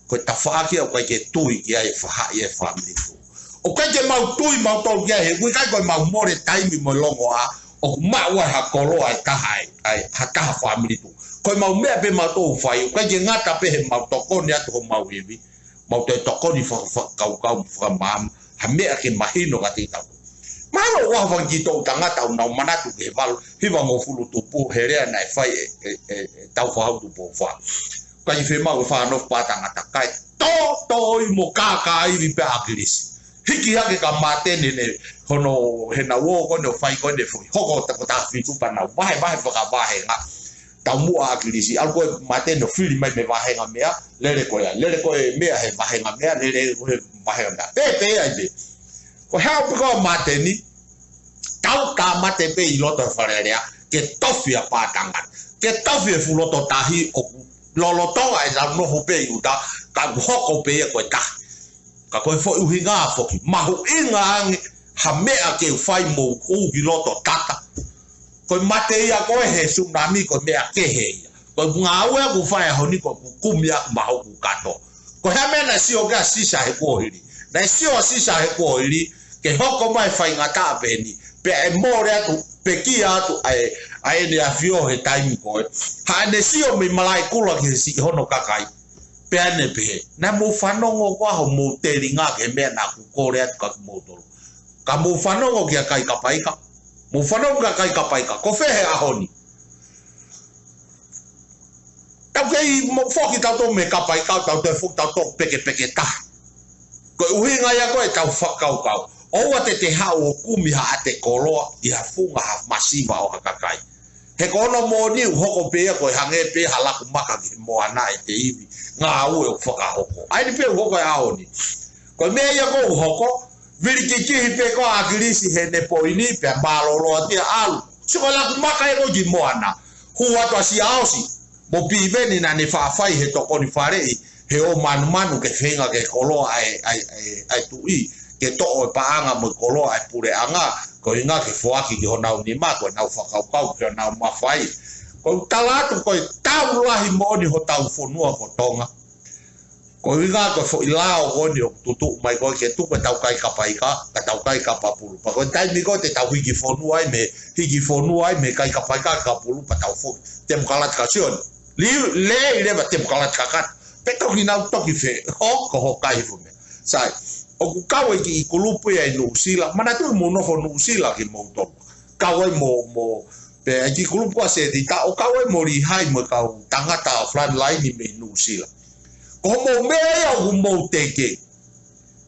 Ko e tafaʻaki ia ʻoku ʻikai ke tui ki ai e faʻahi e Fāmili Tuʻu. ʻOku ʻikai ke mau tui mautolu ki ai he ʻoku ʻikai ko e mau mole taimi mo e longoaʻa ʻoku maʻu ai ha koloa ʻe taha ai, ʻa e, ha taha Fāmili Tuʻu. Ko e mau meʻa pē mautolu ʻoku fai, ʻoku ʻikai ke ngata pē he mau tokoni atu homau ivi, mau toe tokoni faka-, fakakaukau mo fakamaama, ha meʻa ke mahino kiate kitautolu. Mahalo ʻoku ʻaho fanga kiʻi toʻu tangata ʻoku nau manatu ki he valu, hivangofulu tupu, he lea naʻe fai ʻe, ʻe, ʻe, ʻe Tāufaʻāhau Tupou Fā. ʻIkai fiemaʻu e fānau Pātangata kae tōtōi mo kākāivi pē ʻa ʻAkilisi. Hiki hake kia Māteni ʻene hono, he naʻa nau ō ko eni ʻo fai ko eni foʻi hoko taha fitu pea nau vahevahe fakavahenga. Taumuʻa ʻa ʻAkilisi, ʻalu ko ē Māteni ʻo fili mai mei he vahenga meʻa, lele ko ia, lele ko ē meʻa he vahenga meʻa, lele ko ē vahenga meʻa. Pē, pē ai pē. Ko e hā pē ko e mate ni, tau tā mate pē ʻi loto he Fale Alea, ke tofi ʻa Pātangata, ke tofi e fuʻu loto tahi ʻoku lolotonga e tau nofo pē ʻi ʻuta, ka ʻoku hoko pē ia ko e tahi. Ka ko e foʻi ʻuhinga foki, mahuʻinga ange ha meʻa ke u fai mo u hū ki loto tata. Ko e mate ia ko ē he sunami, ko e meʻa kehe ia. Ko e ngāue ʻoku fai he ʻaho ni ko e kumi ʻa e mahoku kato. Ko e hā e meʻa naʻe sio ki ai ʻa Sisa he kuohili? Naʻe sio ʻa Sisa he kuohili ke hoko mai e faingataʻa pē ʻeni, pea ʻe mole atu, pekia atu ʻa e, ʻa ʻEne ʻAfio he taimi ko ē. Haʻane sio mei Malaʻekula ki he siʻi hono kakai. Pea ne pehē, naʻa mou fanongo koā hoʻomou telinga ki he meʻa naʻa ku kole atu kiate kimoutolu? Ka mou fanongo kia Kaikapaika? Mou fanongo kia Kaikapaika? Ko fē he ʻaho ni? Tau kei mo foki tautolu mei Kapaika, tau toe foki tautolu pekepeke tahi. Ko e ʻuhinga ia ko ē ʻetau fakakaukau. ʻOua te te haʻu ʻo kumi haʻate koloa ʻi ha funga ha masiva ʻo ha kakai. He ko hono moʻoni ʻoku hoko pē ia ko e hangē pē ha laku maka ki he moana ʻe te ivi. Ngāue ʻoku fakahoko. ʻA eni pē ʻoku hoko he ʻaho ni. Ko e meʻa ia ʻoku hoko, vilikikihi pē ko ē ʻa ʻAkilisi heʻene poini pea mālōlō atu ia ʻalu. Sio ko e laku maka ia ko ē ki moana. Hū atu ʻa Siaosi mo Piveni naʻa ne faʻa fai he tokoni faleʻi, he ō manumanu ke feinga ke koloa ʻa e, ʻa e, ʻa e, ʻa e tuʻi, ke toʻo e paʻanga mo e koloa ʻa e puleʻanga, ko e ʻuhinga ke foaki ki honau nima, ko ʻenau fakakaukau, ki honau mafai. Ko u tala atu, ko e tau lahi moʻoni hotau fonua ko Tonga. Ko e ʻuhinga ko e foʻi lao ko eni ʻoku tutuʻu mai ko ē ke tuku ʻetau Kaikapaika, ka tau Kaikapapulu. Pea ko e taimi ko ē te tau hiki fonua ai mei, hiki fonua ai mei Kaikapaika ki Kapulu pea tau foki. Temokalati ka sio ni. Liu, lei leva temokalati ka kata. Pe toki nau toki fē, hoko hokai fo meʻa. Sai, ʻoku kau e kiʻi kulupu ia ʻi Nuʻusila. Manatuʻi mou nofo Nuʻusila kimoutolu. Kau ai mo, mo, pea e kiʻi kulupu ʻa Setita, ʻo kau ai mo Lihai mo e kau tangata frontline mei Nuʻusila. Ko hoʻomou meʻa ia ʻoku mou teke.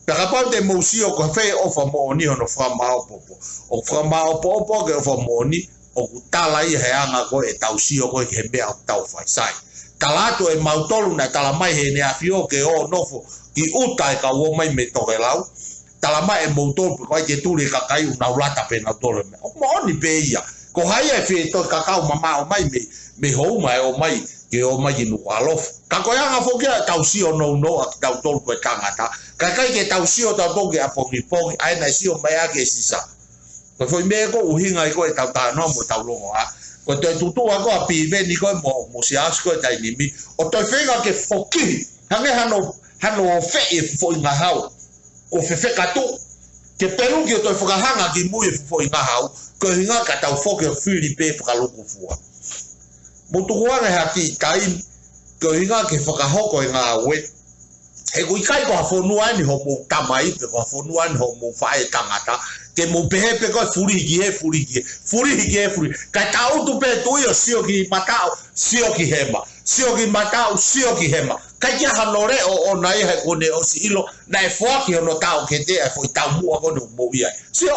Pea kapau te mou sio ko fē ʻofa moʻoni hono fakamāopoopo. ʻOku fakamāopoopo ke ʻofa moʻoni, ʻoku tala ia he anga ko ē ʻetau sio ko ē ki he meʻa ʻoku tau fai. Sai. Tala atu ʻe mautolu naʻe tala mai heʻene ʻafio ke ō nofo ki ʻuta e kau ō mai mei Tokelau. Tala mai ʻe moutolu pe ko hai ke tuli e kakai ʻoku nau lata pē nautolu he meʻa. ʻOku moʻoni pē ia. Ko hai e fē toe kakau mamaʻo mai mei, mei Houma ʻe ō mai, ke ō mai ki Nukuʻalofa. Ka ko e anga foki ia ʻetau sio nounou ʻa kitautolu ko e tangata. Kae ʻikai ke tau sio tautolu ki he ʻapongipongi, ʻa ē naʻe sio mai ʻaki ʻe Sisa. Ko e foʻi meʻa ko ē ʻuhinga ia ko ē ʻetau talanoa mo ʻetau longoaʻa. Ko e toe tutuʻa ko ē ʻa Piveni ko ē mo, mo Siaosi ko ē he taimi ni. ʻO toe feinga ke foki. Hangē hano, hano feʻi e foʻi ngahau. Ko fefekatu. Ke peluki ʻo toe fakahanga ki mui e foʻi ngahau. Ko e ʻuhinga ka tau foki ʻo fili pē fakalukufua. Mou tukuange ha kiʻi taimi. Ko e ʻuhinga ke fakahoko e ngāue. He ʻoku ʻikai ko ha fonua eni hoʻomou tamai pe ko ha fonua eni hoʻomou faʻētangata, ke mou pehē pē ko e fuli hiki hē, fuli hiki hē, fuli hiki hē, fuli. Kae tangutu pē tuʻi ʻo sio ki mataʻu, sio ki hema, sio ki mataʻu, sio ki hema. ʻIkai ke ʻi ai hano leʻo ʻoʻona ia he kuo ne ʻosi ʻilo, naʻe foaki hono taʻokete ʻa e foʻi taumuʻa ko ē ʻoku mou ʻi ai. Sio,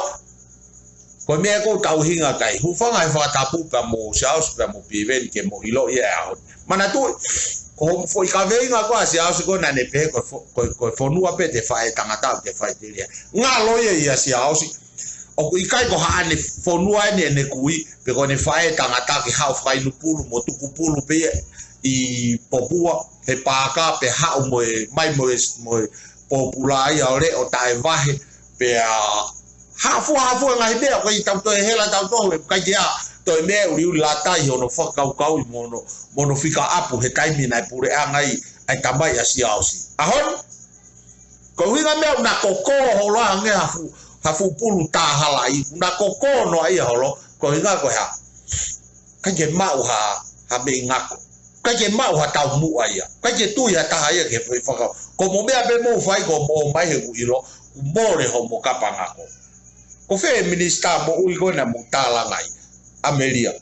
ko e meʻa ko ē ʻoku tau ʻuhinga ki ai. Hūfanga he fakatapu pea mo Siaosi pea mo Piveni ke mou ʻilo ia he ʻaho ni. Manatuʻi, ko e foʻi kaveinga ko ē ʻa Siaosi ko ē naʻa ne pehē ko e fo-, ko e, ko e fonua pē ʻete faʻētangata ʻoku te faʻiteliha. Ngalo ia ʻia Siaosi. ʻOku ʻikai ko haʻane fonua eni ʻene kui, pe ko ʻene faʻētangata ke haʻu fakainupulu mo tukupulu pē ia ʻi Popua, he paaka pea haʻu mo e, mai mo e, mo e pōpula ia ʻo leʻo taʻevahe, pea hafua, hafua e ngaahi meʻa, ʻoku ʻikai tau toe hela tautolu, ʻikai ke ʻi ai ha toe meʻa ʻe uliuli lata ai hono fakakaukau mo hono, mo hono fika ʻapu he taimi naʻe puleʻanga ai ʻa e tamai ʻa Siaosi. ʻAho ni, ko e ʻuhinga meʻa ʻoku na kokolo holo ange ha fuʻu, ha fuʻu pulu tā halaʻi, ʻoku na kokolo noa ia holo, ko e ʻuhinga ko e hā? ʻIkai ke maʻu ha, ha meʻi ngako. ʻIkai ke maʻu ha taumuʻa ia. ʻIkai ke tui ha taha ia ke fai fakau. Ko hoʻomou meʻa pē mou fai ko hoʻomou ō mai he ʻoku ʻilo, ʻoku mole hoʻomou kapa ngako. Ko fē e minisitā moʻui ko ē naʻa mou tālanga ai? ʻAmelia.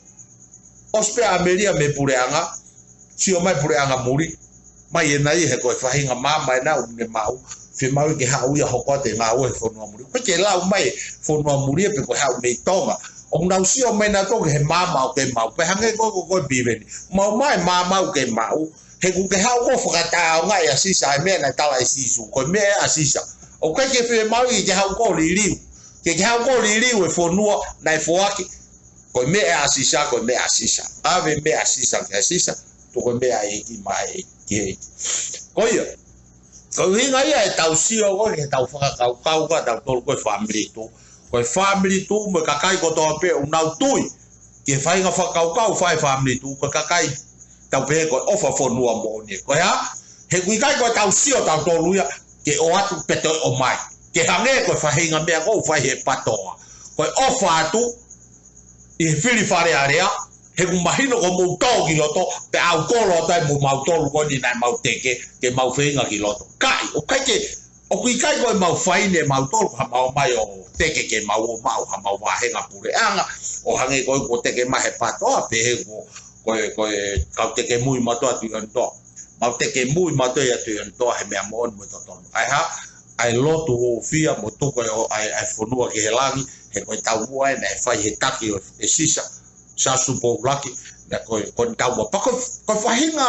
ʻOsi pē ʻa ʻAmelia mei puleʻanga, sio mai puleʻanga muli, mai ʻena ia he ko e faʻahinga maama ʻena ʻoku ne maʻu, fiemaʻu ke haʻu ia hoko atu e ngāue he fonua muli. ʻOku ʻikai ke lau mai e fonua muli ia pe ko e haʻu mei Tonga. ʻOku nau sio mai nautolu ki he maama ʻoku ke maʻu. Pea hangē ko ē ko, ko e Piveni. Maʻu mai e maama ʻoku ke maʻu. He ʻoku ke haʻu ʻo fakatāongaʻi ʻa Sisa, ʻa e meʻa naʻe tala ʻe Sīsū. Ko e meʻa ʻa Sisa. ʻOku ʻikai ke fiemaʻu ia ke haʻu ʻo liliu. Ke ke haʻu ʻo liliu e fonua naʻe foaki. Ko e meʻa ʻa Sisa, ko e meʻa ʻa Sisa. ʻAve e meʻa ʻa Sisa kia Sisa, tuku e meʻa ʻa e ʻEiki maʻa e ʻEiki. Ko ia, ko e ʻuhinga ia ʻetau sio ko ē, ʻetau fakakaukau ko ē ʻatautolu ko e family tuʻu. Ko e family tuʻu mo e kakai kotoa pē ʻoku nau tui ki he faʻahinga fakakaukau fai e family tuʻu, ko e kakai tau pehē ko e ʻofa fonua moʻoni. Ko e hā? He ʻoku ʻikai ko ʻetau sio ʻatautolu ia ke ʻoatu pe toe ʻomai. Ke hangē ko e faʻahinga meʻa ʻoku fai he PATOA. Ko e ʻofa atu ʻi he fili Fale Alea, he ʻoku mahino ko hoʻomou tō ki loto, pea ʻalu ʻo kolo atu ai mo mautolu ko eni naʻa mau teke, ke mau feinga ki loto. ʻIkai, ʻoku ʻikai ke, ʻoku ʻikai ko ʻemau fai eni ʻemautolu, ko haʻamau ō mai ʻo teke ke mau ō maʻu haʻamau vāhenga puleʻanga, ʻo hangē ko ē kuo teke mai he PATOA, pehē ko, ko e, ko e kau teke mui mautolu ʻa Tuʻiʻonetoa. Mau teke mui mautolu ʻia Tuʻiʻonetoa he meʻa moʻoni mo e totonu. ʻA e hā? ʻA e lotu hūfia mo tuku ʻa e, ʻa e, ʻa e fonua ki he langi, he ko e taumuʻa ē naʻe fai he taki ʻo e Sisa, Siaosi Tupou ʻUluaki, naʻe ko e, ko e taumuʻa. Pea ko e, ko e faʻahinga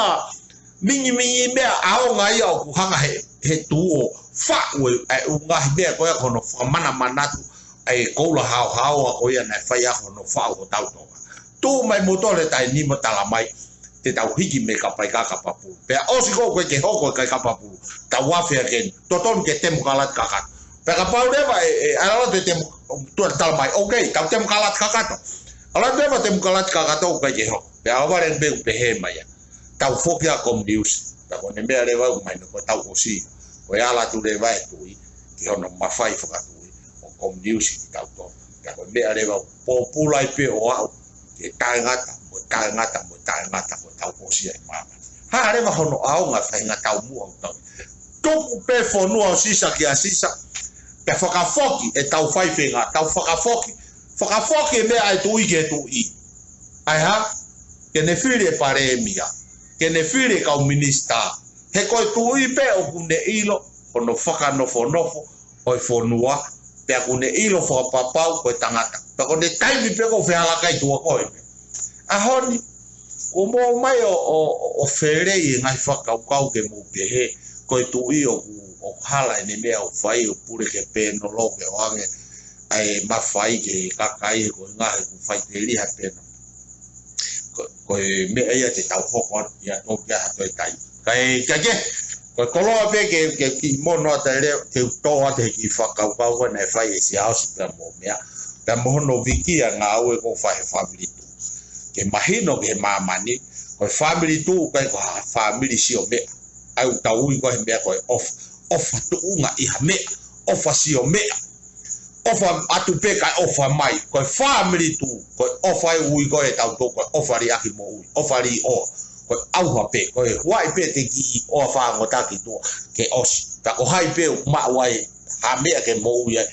mingimingi meʻa ʻaonga ia ʻoku hanga he, he tuʻu ʻo faʻu e, ʻa e ʻū ngaahi meʻa ko ia ko hono fakamanamanatu ʻa e koula haohaoa ko ia naʻe fai ʻaki hono faʻu hotau Tonga. Tuʻu mai moutolu he taimi ni mo tala mai, te tau hiki mei Kapaʻikā Kapapulu. Pea ʻosi ko ē ʻoku ʻikai ke hoko e kai Kapapulu, tau afe hake eni. Totonu ke temokalati kakato. Pea kapau leva ʻe, ʻe, ʻalu atu e temo-, tuʻa tala mai, okay, tau temokalati kakato. ʻAlu atu leva temokalati kakato ʻoku ʻikai ke hoko. Pea ʻohovale pē ʻoku pehē mai ia, tau foki ʻa e kominiusi. Pea ko ʻene meʻa leva ʻoku mahino ko e tau ʻosi. Ko e ala atu leva e tuʻi ki hono mafai fakatuʻi ʻo e kominiusi kitautolu. Pea ko e meʻa leva ʻoku pōpula ai pē ʻo aʻu ke taʻengata, mo taʻengata, mo taʻengata, ko e tau ʻosi ʻa e māmani. Hā leva hono ʻaonga e faʻahinga taumuʻa ʻoku tau. Tuku pē fonua ʻo Sisa kia Sisa, pea fakafoki ʻetau faifeinga, tau fakafoki, fakafoki e meʻa ʻa e tuʻi ki he tuʻi. ʻA e hā? Ke ne fili e palēmia, ke ne fili e kau minisitā. He ko e tuʻi pē ʻoku ne ʻilo hono fakanofonofo ʻo e fonua, pea ʻoku ne ʻilo fakapapau ko e tangata. Pea ko ʻene taimi pē ʻoku fehalakai tuʻa ko ē. ʻAho ni, kuo mou ō mai ʻo, ʻo, ʻo felei e ngaahi fakakaukau ke mou pehē ko e tuʻi ʻoku, ʻoku hala ʻene meʻa ʻoku fai, ʻoku pule ke pēnolo ke ʻoange ʻa e mafai ki he kakai he ko e ngaahi ʻoku faiteliha pēnolo. Ko, ko e meʻa ia te tau hoko atu ia tō kia ha toe taimi. Kae, kae kehe, ko e koloa pē ke, ke kiʻi mono atu e lea, ke u tō atu he kiʻi fakakaukau ko ē naʻe fai ʻe Siaosi pea mo e meʻa, pea mo hono viki ʻa e ngāue ʻoku fai he family tuʻu. Ke mahino ki he māmani, ko e family tuʻu ʻoku ʻikai ko ha family sio meʻa. ʻA ia ʻoku tau ui ko ē he meʻa ko e ʻofa, ʻofa tuʻunga ʻi ha meʻa, ʻofa sio meʻa. ʻOfa atu pē kae ʻofa mai, ko e family tuʻu, ko e ʻofa ʻe ui ko ē ʻe tautolu, ko e ʻofa liʻaki moʻui, ʻofa liʻoa, ko e ʻauha pē, ko e huaʻi pē te kiʻi ʻoa fāngota ki tuʻa, ke ʻosi. Pea ko hai pē ʻoku maʻu ai ha meʻa ke moʻui ai,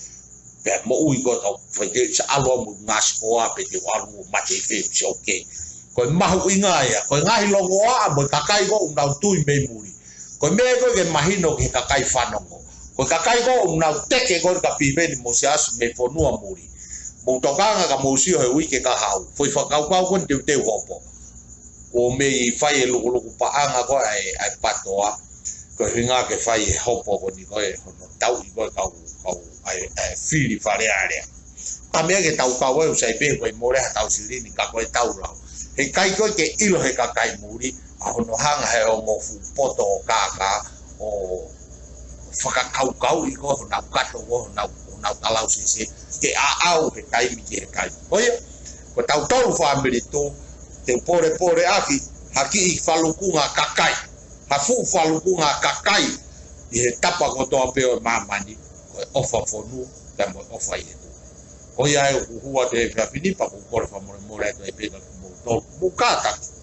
pea moʻui ko ē kau fai ke sa ʻalu ʻo mo ngasi koa pē te u ʻalu ʻo mate ʻi fē, it's okay. Ko e mahuʻinga ia, ko e ngaahi longoaʻa mo e kakai ko ē ʻoku nau tui mei muli. Ko e meʻa ko ē ke mahino ki he kakai fanongo. Ko e kakai ko ē ʻoku nau teke ko ē kia Piveni mo Siaosi mei fonua muli. Mou tokanga ka mou sio he uike kahaʻu. Foʻi fakakaukau ko eni teuteu hopo. Kuo mei fai e lukuluku paʻanga ko ē ʻa e, ʻa e PATOA. Ko e ʻuhinga ke fai e hopo ko eni ko ē hono tauʻi ko ē kau, kau ʻa e, ʻa e fili Fale Alea. Ka meʻa ke tau kau ai ʻoku sai pē ko e mole ha tau silini ka ko e tau lau. He ʻikai ko ē ke ʻilo he kakai muli, ʻa hono hanga he ongo fuʻu poto ʻo kākā, ʻo fakakaukauʻi ko ē honau kato ko ē honau, honau talausese, ke ʻaʻau he taimi ki he taimi. Ko ia, ko tautolu family tuʻu, te u polepole ʻaki, ha kiʻi falukunga kakai, ha fuʻu falukunga kakai, ʻi he tapa kotoa pē ʻo e māmani, ko e ʻofa fonua, pea mo e ʻofa ʻi he tuʻi. Ko ia ʻoku hua te he fiafinipa, ʻoku kole fakamolemole atu ai pē ka mou tō, mou kātaki.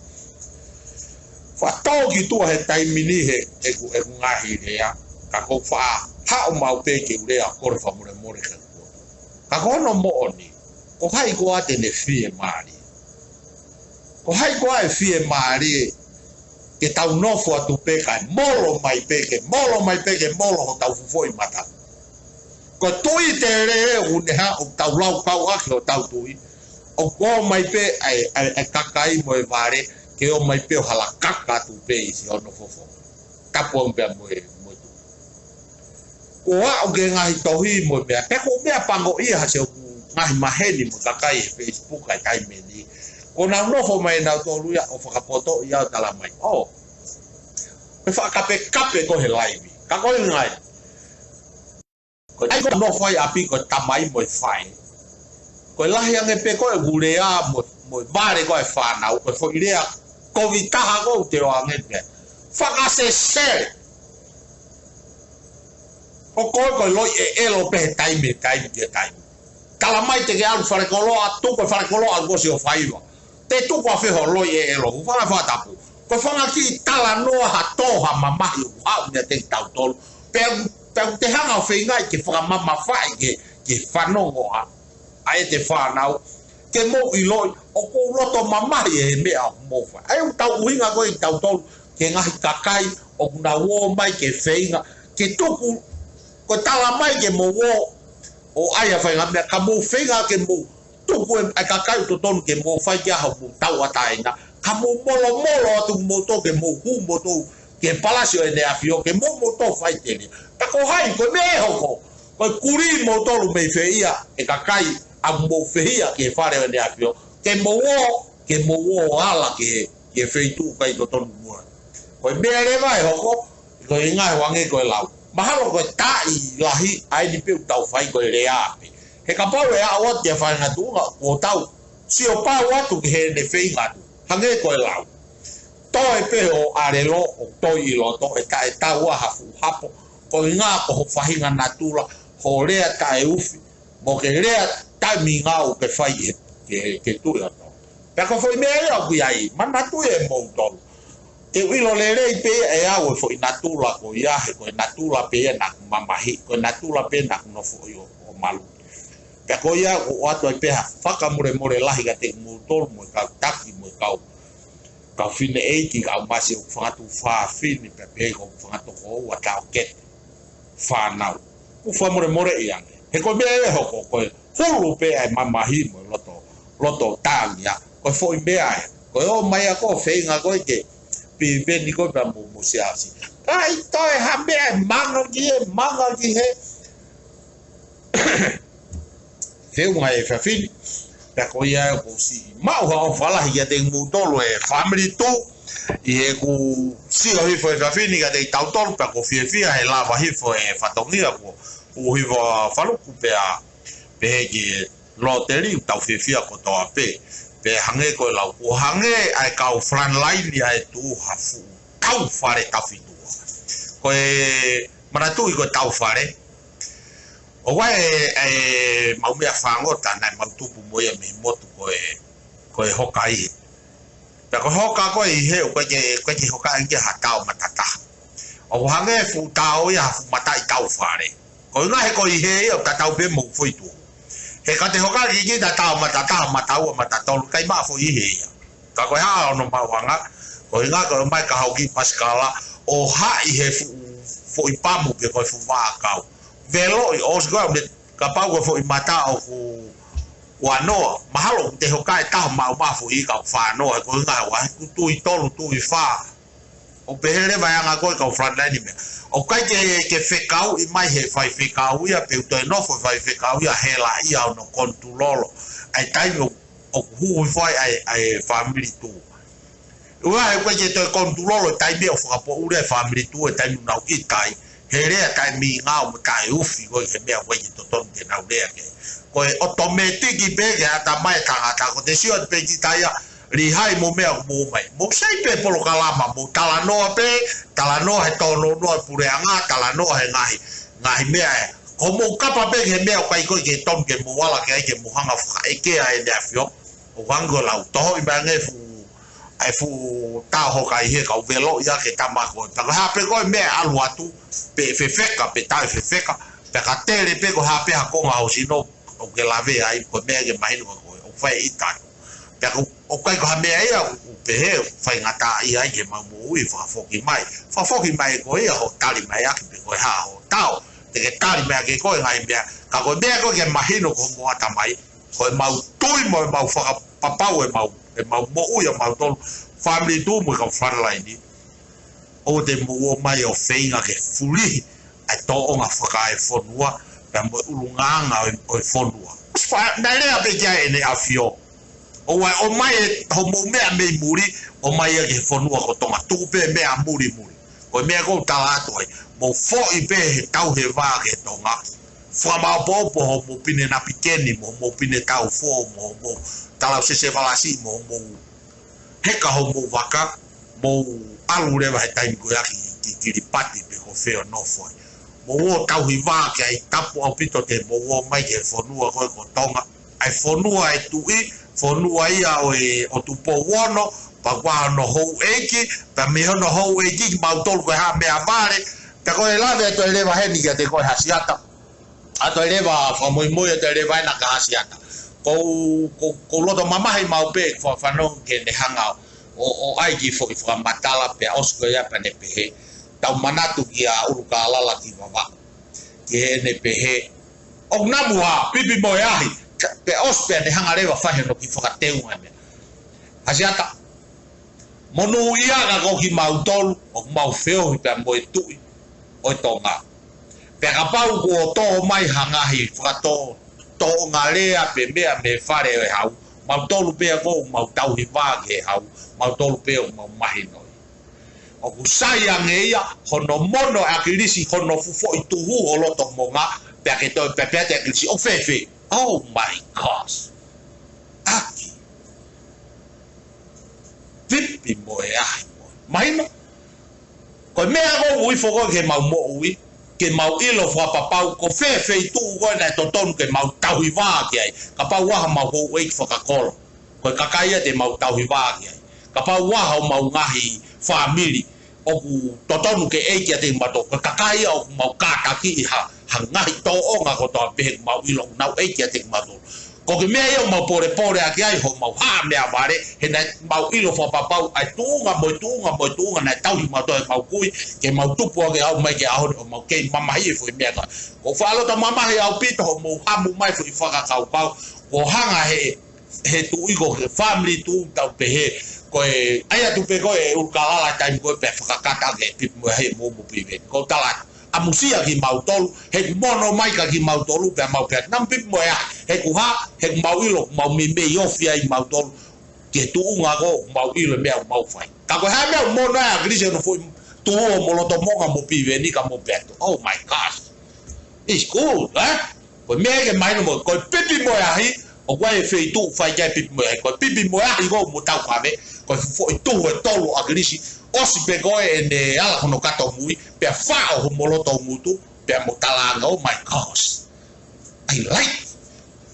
Faʻa tō ki tuʻa he taimi ni he, ʻeku, ʻeku ngaahi lea, ka ʻoku ou faʻa haʻu maʻu pē ke u lea kole fakamolemole ka ko. Ka ko hono moʻoni, ko hai koā te ne fiemālie? Ko hai koā ʻe fiemālie ke tau nofo atu pē kae molo mai pē, ke molo mai pē, ke molo hotau fufuoʻi mata? Ko e tuʻi tele ʻoku ne hā ʻoku tau laukau ʻaki hotau tuʻi. ʻOku ō mai pē ʻa e, ʻa e, ʻa e kakai mo e vale, ke ō mai pē ʻo hala kaka atu pē ʻi siʻono fofonga. Tapu ange pea mo e, mo e tuʻi. Ko au ki he ngaahi tohi mo e meʻa, pea ko e meʻa pango ia ha se ʻoku ngaahi maheni mo e kakai he Facebook ʻa e taimi ni. Ko ʻenau nofo mai ʻenau tolu ia ʻo fakapotoʻi au ʻo talamai, ʻō, ʻe fakakapekape koe he laivi. Ka ko e ngaahi, ko e taimi ko ē ʻoku nofo ai ʻapi ko e tamai mo e faʻē, ko e lahi ange pē ko ē ʻoku lea mo, mo e vale ko ē ʻa e fānau, ko e foʻi lea kovi taha ko ē ʻoku te ʻoange pē. Fakasesele. ʻO koe ko e loi ʻeʻelo pē he taimi, taimi ki he taimi. Talamai te ke ʻalu falekoloa, tuku e falekoloa ʻalu koe ʻo sio faiva. Te tuku ʻafē hoʻo loi ʻeʻelo, hūfanga he fakatapu. Ko e fanga kiʻi talanoa ha tō ha mamahi ʻoku haʻu meiate kitautolu. Pea, pea te hanga ʻo feingaʻi ke fakamamafaʻi ke, ke fanongo ʻa, ʻa ʻete fānau, ke mou ʻiloʻi ʻoku ou loto mamahi he meʻa ʻoku mou fai. ʻA ia ʻoku tau ʻuhinga ko ē kitautolu ki he ngaahi kakai ʻoku nau ō mai ke feinga ke tuku, ko e talamai ke mou ō ʻo ʻai ha faʻahinga meʻa, ka mou feinga ke mou tuku e, ʻa e kakai ʻoku totonu ke mou fai ki ai hoʻomou tauʻatāina, ka mou molomolo atu moutolu ke mou hū moutolu ki he palasi ʻo ʻEne ʻAfio ke mou moutolu faʻiteliha. Pea ko hai, ko e meʻa ʻe hoko, ko e kulī moutolu mei fē ia ʻe kakai ʻoku mou fehiʻa ki he fale ʻo ʻEne ʻAfio, ke mou ō, ke mou ō ʻo ala ki he, ki he feituʻu ʻikai totonu muʻa. Ko e meʻa leva ʻe hoko, ko e ngaahi ʻoange ko e lau. Mahalo ko e taʻi lahi ʻa eni pē ʻoku tau fai ko e lea pē. He kapau ʻe aʻu atu ki ha faʻahinga tuʻunga, kuo tau sio pau atu ki heʻene feinga atu. Hangē ko e lau. Toe pē hoʻo ʻalelo ʻoku toi ʻi loto, ʻe taʻe tau ʻa ha fuʻu hapo, ko e ʻuhinga ko hoʻo faʻahinga natula, hoʻo lea taʻeufi, mo ke lea taʻemingao ke fai he, ke, ke tuʻi ʻo tau. Pea ko e foʻi meʻa ia ʻoku ʻi ai, manatuʻi ʻe moutolu. Te u ʻilo lelei pē ʻe au e foʻi natula ko ia, he ko e natula pē ia naʻa ku mamahi, ko e natula pē naʻa ku nofo ʻi ʻo, ʻo malu. Pea ko ia ʻoku ʻoatu ai pē ha fakamolemole lahi kiate kimoutolu mo e kau taki mo e kau, kau fineʻeiki, kau masi ʻoku fanga tuofāfine, pea pehē ko e fanga tokoua taʻokete, fānau. ʻOku fakamolemoleʻi ange. He ko e meʻa ʻe hoko, ko e hulu pē ʻa e mamahi mo e loto, loto tāngia. Ko e foʻi meʻa ē. Ko e ō mai ʻa koe ʻo feinga koe ke piveni koe pea mo, mo siasi. Ka ʻi toe ha meʻa ʻe manga ki he, manga ki he. Feʻunga e efiafi ni, pea ko ia ʻoku ou siʻi maʻu ha ʻofa lahi kiate kimoutolu e family tu, ʻi heʻeku sio hifo he efiafi ni kiate kitautolu, pea ʻoku ou fiefia he lava hifo e fatongia kuo hū hifo ʻa Faluku pea pehē ki he Loteli, tau fiefia kotoa pē. Pea hangē ko e lau, kuo hangē ʻa e kau frontline ʻa e tuʻu ha fuʻu tau fale tafitua. Ko e manatuʻi ko e tau fale, ʻoku ʻi ai e, e mau meʻa fāngota naʻe mau tupu mo ia mei he motu ko e, ko e hoka ihe. Pea ko e hoka ko ē ihe, ʻoku ʻikai ke, ʻoku ʻikai ke hoka ia ha tao matataha. ʻOku hangē fuʻu tao ia ha fuʻu mataʻi tau fale. Ko e ʻuhinga he ko e ihe ia ʻoku tatau pē mo e foʻi tuʻu. He ka te hoka ki kita tao matataha, mataua, matatolu, ʻikai maʻa foʻi ihe ia. Ka ko e hā hono maʻuʻanga, ko e ʻuhinga ko e ō mai ka hau ki pasikala, ʻo haʻi he fuʻu, foʻi pamu pe ko e fuʻu vaʻakau. Veloʻi, ʻosi ko ē, ʻoku ne, kapau ko e foʻi mata ʻoku, ʻoku ua noa, mahalo ʻoku te hoka e taha maʻu maʻa foʻi ika ʻoku fā noa, he ko e ʻuhinga ʻoku ʻi ai e tui tolu, tui fā, ʻo pehē leva e anga ko ē kau frontline meʻa. ʻOku ʻikai ke, ke fekauʻi mai he faifekau ia, pe ʻoku toe nofo e faifekau ia, hela ia hono konitulolo ʻa e taimi ʻoku, ʻoku hū hifo ai ʻa e, ʻa e family tu. ʻUa he ʻoku ʻikai ke toe konitulolo e taimi ʻoku fakapoʻuli ai e family tu, e taimi ʻoku nau ʻita ai, he lea taʻemingao mo taʻeufi ko ē he meʻa ʻoku ʻikai ke totonu ke nau lea ki ai. Ko e ʻotomētiki pē ke ʻata mai e tangata, ko ʻete sio atu pē ki taia, lihai mo e meʻa ʻoku mou ō mai. Mou sai pē polokalama, mou talanoa pē, talanoa he tōnounou e puleʻanga, talanoa he ngaahi, ngaahi meʻa ē. Ko hoʻomou kapa pē ki he meʻa ʻoku ʻikai ko ē ke tonu ke mou ala ki ai ke mou hanga ʻo fakaʻekea ʻEne ʻAfio. ʻOku hangē ko e lau, tohoʻi mai ange e fuʻu, ʻa e fuʻu tao hoka ihe, kau veloʻi ʻa e tama ko ē. Pea ko e hā pē ko e meʻa ʻe ʻalu atu, pe fefeka, pe taʻe fefeka, pea ka tele pē ko e hā pē ha konga ho sino ʻoku ke lavea ai, ko e meʻa ke mahino ko ē ʻoku fai ʻita atu. Pea ko, ʻoku ʻikai ko ha meʻa ia ʻoku pehē ʻoku faingataʻaʻia ai ke mau moʻui, fakafoki mai. Fakafoki mai ko ia hoʻo tali mai ʻaki pe ko e hā hoʻo tao. Te ke tali mai ʻaki ko e ngaahi meʻa. Ka ko e meʻa ko ē ke mahino ko hoʻomou ʻatamai, ko ʻemau tui mo ʻemau fakapapau ʻemau, ʻemau moʻui ʻamautolu, family tu mo e kau frontline ni. ʻOua te mou ō mai ʻo feinga ke fulihi ʻa e tōʻonga fakaefonua, pea mo e ʻulungaanga ʻo e, ʻo e fonua. Fa-, naʻe lea pē ki ai ʻEne ʻAfio. ʻOua ʻe ʻomai e hoʻomou meʻa mei muli, ʻomai ia ki he fonua ko Tonga, tuku pē meʻa mulimuli. Ko e meʻa ʻoku ou tala atu ai, mou foʻi pē he tauhi e vā ki he Tonga. Fakamaopoopo hoʻomou pine napikeni, mo hoʻomou pine taufō, mo hoʻomou talausese valasi, mo hoʻomou heka hoʻomou vaka, mou ʻalu leva he taimi ko ia ki, ki Kiripati pe ko fē ʻo nofo ai. Mou ō tauhi vā ki ai, tapu ʻaupito te mou ō mai ki he fonua ko ē ko Tonga. ʻA e fonua ʻo e tuʻi, fonua ia ʻo e, ʻo Tupou Ono, pea ko hono houʻeiki, pea mei hono houʻeiki kimautolu ko e Haʻa Meʻavale, pea ko e lave ʻa e Tuʻi Leva heni kiate koe Hasiata. ʻA e Tuʻi Leva fakamoimoi, ʻa e Tuʻi Leva ena kia Hasiata. Ko, ko, ko e loto mamahi maʻu pē, fa-, fanongo ki heʻene hanga ʻo, ʻo ʻai ki he foʻi fakamatala pea ʻosi ko ia pea ne pehē. Tau manatu kia ʻUlukālala ki Vavaʻu. Ki heʻene pehē. ʻOku namu ha, Pipi mo e Ahi. Ka, pea ʻosi pea ne hanga leva fai hono kiʻi fakateunga meʻa. Hasiata. Monūʻia ka ko kimautolu, ʻoku mau feohi pea mo e tuʻi ʻo e Tonga. Pea kapau kuo tō mai ha ngaahi fakatō, tōʻonga lea pe meʻa mei he fale ʻo e hau, mautolu pē ʻoku mau tauhi vā ki he hau, mautolu pē ʻoku mau mahinoʻi. ʻOku sai ange ia, hono mono ʻa ʻAkilisi, hono fuʻu foʻi tuhu ʻo loto monga, pea ke toe pehē pē ʻa ʻAkilisi, ʻoku fēfē. Oh my gosh. ʻAki. Pipi mo e Ahi mo. Mahino? Ko e meʻa ʻoku ou ui foki ke mau moʻui, ke mau ʻilo fakapapau, ko fē feituʻu ko ē naʻe totonu ke mau tauhi vā ki ai. Kapau ʻoku ʻi ai haʻamau houʻeiki fakakolo. Ko e kakai ia te mau tauhi vā ki ai. Kapau ʻoku ʻi ai haʻamau ngaahi fāmili. ʻOku totonu ke ʻeiki ʻiate kimautolu. Ko e kakai ia ʻoku mau kātakiʻi ha, ha ngaahi tōʻonga kotoa pē he ʻoku mau ʻilo ʻoku nau ʻeiki ʻiate kimautolu. Ko e kiʻi meʻa ia ʻoku mau polepole ʻaki ai hoʻomau Haʻa Meʻavale, he naʻa mau ʻilo fakapapau ʻa e tuʻunga mo e tuʻunga mo e tuʻunga naʻe tauhi mautolu ʻe heʻemau kui, ke mau tupu ʻo aʻu mai ki he ʻaho ni ʻoku mau kei mamahi e foʻi meʻa ko ē. ʻOku ou faʻa loto mamahi ʻaupito hoʻomou hamu mai foʻi fakakaukau, kuo hanga he he tuʻi ko e fāmili tuʻu tau pehē, ko e ʻai atu pē ko ē ʻUlukālala taimi ko ē pea fakakata ke Pipi mo e Ahi mo mo Piveni. Ko e tala atu, ʻamusia kimautolu, he ʻoku mono mai ka kimautolu pea mau pehē, namu Pipi mo e Ahi, he ʻoku hā, he ʻoku mau ʻilo, mau meimei ofi ai mautolu, ke tuʻunga ko ē, mau ʻilo meʻa mau fai. Ka ko e hā meʻa ʻoku mono ai ʻa ʻAkilisi hono foʻi tuhu ʻo mo loto monga mo Piveni ka mo pehē atu. Oh my gosh. It's good, eh? Ko e meʻa ke mahino mo, ko e Pipi mo e Ahi, ʻoku ʻi ai e feituʻu fai ki ai Pipi mo e Ahi, ko e Pipi mo e Ahi ko ē mo tau kave, ko e foʻi tuhu ʻe tolu ʻa ʻAkilisi, ʻosi pē ko ē ʻene ala hono kato mui, pea faʻo hoʻomo loto ngutu, pea mo talaange, oh my gosh. I like.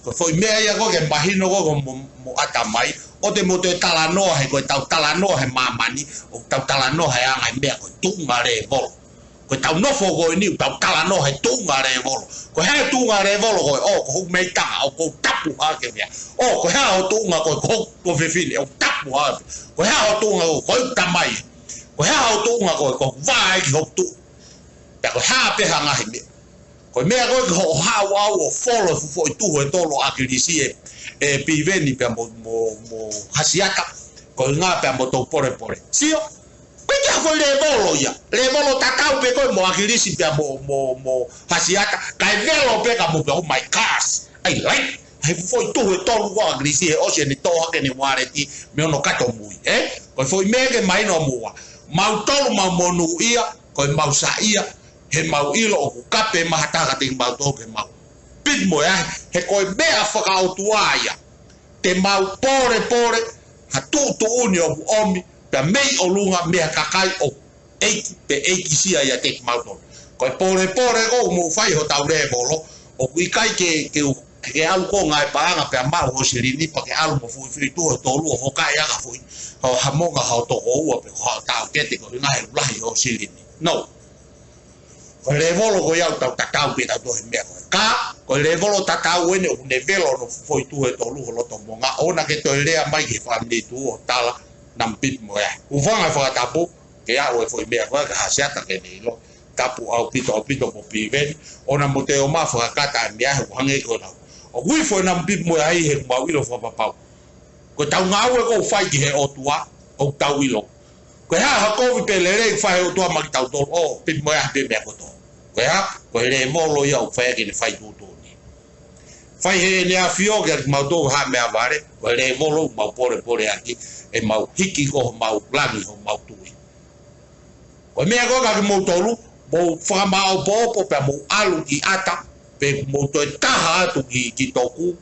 Ko e foʻi meʻa ia ko ē ke mahino ko ē ko mo, mo ʻatamai, ʻoua te mou toe talanoa he ko ʻetau talanoa he māmani, ʻoku tau talanoa he anga e meʻa ko e tuʻunga lēvolo. Ko ʻetau nofo ko eni, ʻoku tau talanoa he tuʻunga lēvolo. Ko e hā e tuʻunga lēvolo ko ē, ʻo, ko hoku meʻitanga, ʻoku ou tapu hake meʻa. ʻO, ko e hā hoʻo tuʻunga ko ē, ko hoku tuofefine, ʻoku tapu hake. Ko e hā hoʻo tuʻunga ko ē, ko hoku tamai. Ko e hā hoʻo tuʻunga ko ē, ko hoku vā ʻeiki hoku tuʻu. Pea ko e hā pē ha ngaahi meʻa. Ko e meʻa ko ē ke hoʻo haʻu ʻo folo e fuʻu foʻi tuhu ʻe tolu ʻa ʻAkilisi ē, ē Piveni pea mo, mo, mo Hasiata. Ko e ngā pea mo tau polepole. Sio? Ko e ʻikai ha foʻi lēvolo ia. Lēvolo tatau pē ko ē mo ʻAkilisi pea mo, mo, mo Hasiata. Kae velo pē ka mo pē, oh my gosh. I like. He fuʻu foʻi tuhu ʻe tolu ko ē ʻa ʻAkilisi he ʻosi ʻene toʻo hake ʻene uāleti mei hono kato mui, ē? Ko e foʻi meʻa ke mahino muʻa. Mautolu mau monūʻia, ko e mau saiʻia, he mau ʻilo ʻoku kape maha taha kiate kimautolu ke mau Pipi mo e Ahi, he ko e meʻa fakaʻotua ia. Te mau polepole, ha tuʻutuʻuni ʻoku ʻomi, pea mei ʻolunga mei ha kakai ʻoku ʻeiki, pe ʻeikisia ʻiate kimautolu. Ko e polepole ko ē ʻoku mou fai hotau lēvolo, ʻoku ʻikai ke, ke, ke ʻalu ko ē ngaahi paʻanga pea maʻu ho silini, pea ke ʻalu mo foʻi foʻi tuhu ʻe tolu ʻo hokaʻi ʻaki ha foʻi, ho hamonga haʻo tokoua pe ko haʻo taʻokete ko e ngaahi lahi ho silini. No. Ko e lēvolo ko ia ʻoku tau tatau pē tautolu he meʻa ko ē. Ka, ko e lēvolo tatau eni ʻoku ne velo hono foʻi tuhu ʻe tolu ho loto monga, ʻoua naʻa ke toe lea mai ki he fāmili tuʻu ʻo tala, namu Pipi mo e Ahi. Hūfanga he fakatapu, ke aʻu e foʻi meʻa ko ē kia Hasiata ke ne ʻilo, tapu ʻaupito, ʻaupito mo Piveni, ʻoua naʻa mou toe ō mai ʻo fakakata e meʻa he ʻoku hangē ko ena. ʻOku ui foʻi namu Pipi mo e Ahi he ʻoku mau ʻilo fakapapau. Ko ʻetau ngāue ʻoku fai ki he ʻOtua, ʻoku tau ʻilo. Ko e hā ha kovi pe lelei ʻoku fai ʻe he ʻOtua maʻa kitautolu, ʻo, Pipi mo e Ahi pē meʻa kotoa. Ko e hā? Ko e lēvolo ia ʻoku fai ʻaki ʻene fai tuʻutuʻuni. Fai heʻene ʻAfio kiate kimautolu ha meʻavale, ko e lēvolo ʻoku mau polepole ʻaki, ʻemau hiki ko homau langi homau tuʻi. Ko e meʻa ko ē kiate kimoutolu, mou fakamāʻopoʻopo pea mou ʻalu ki ʻAta, pe mou toe taha atu ki, ki Toku,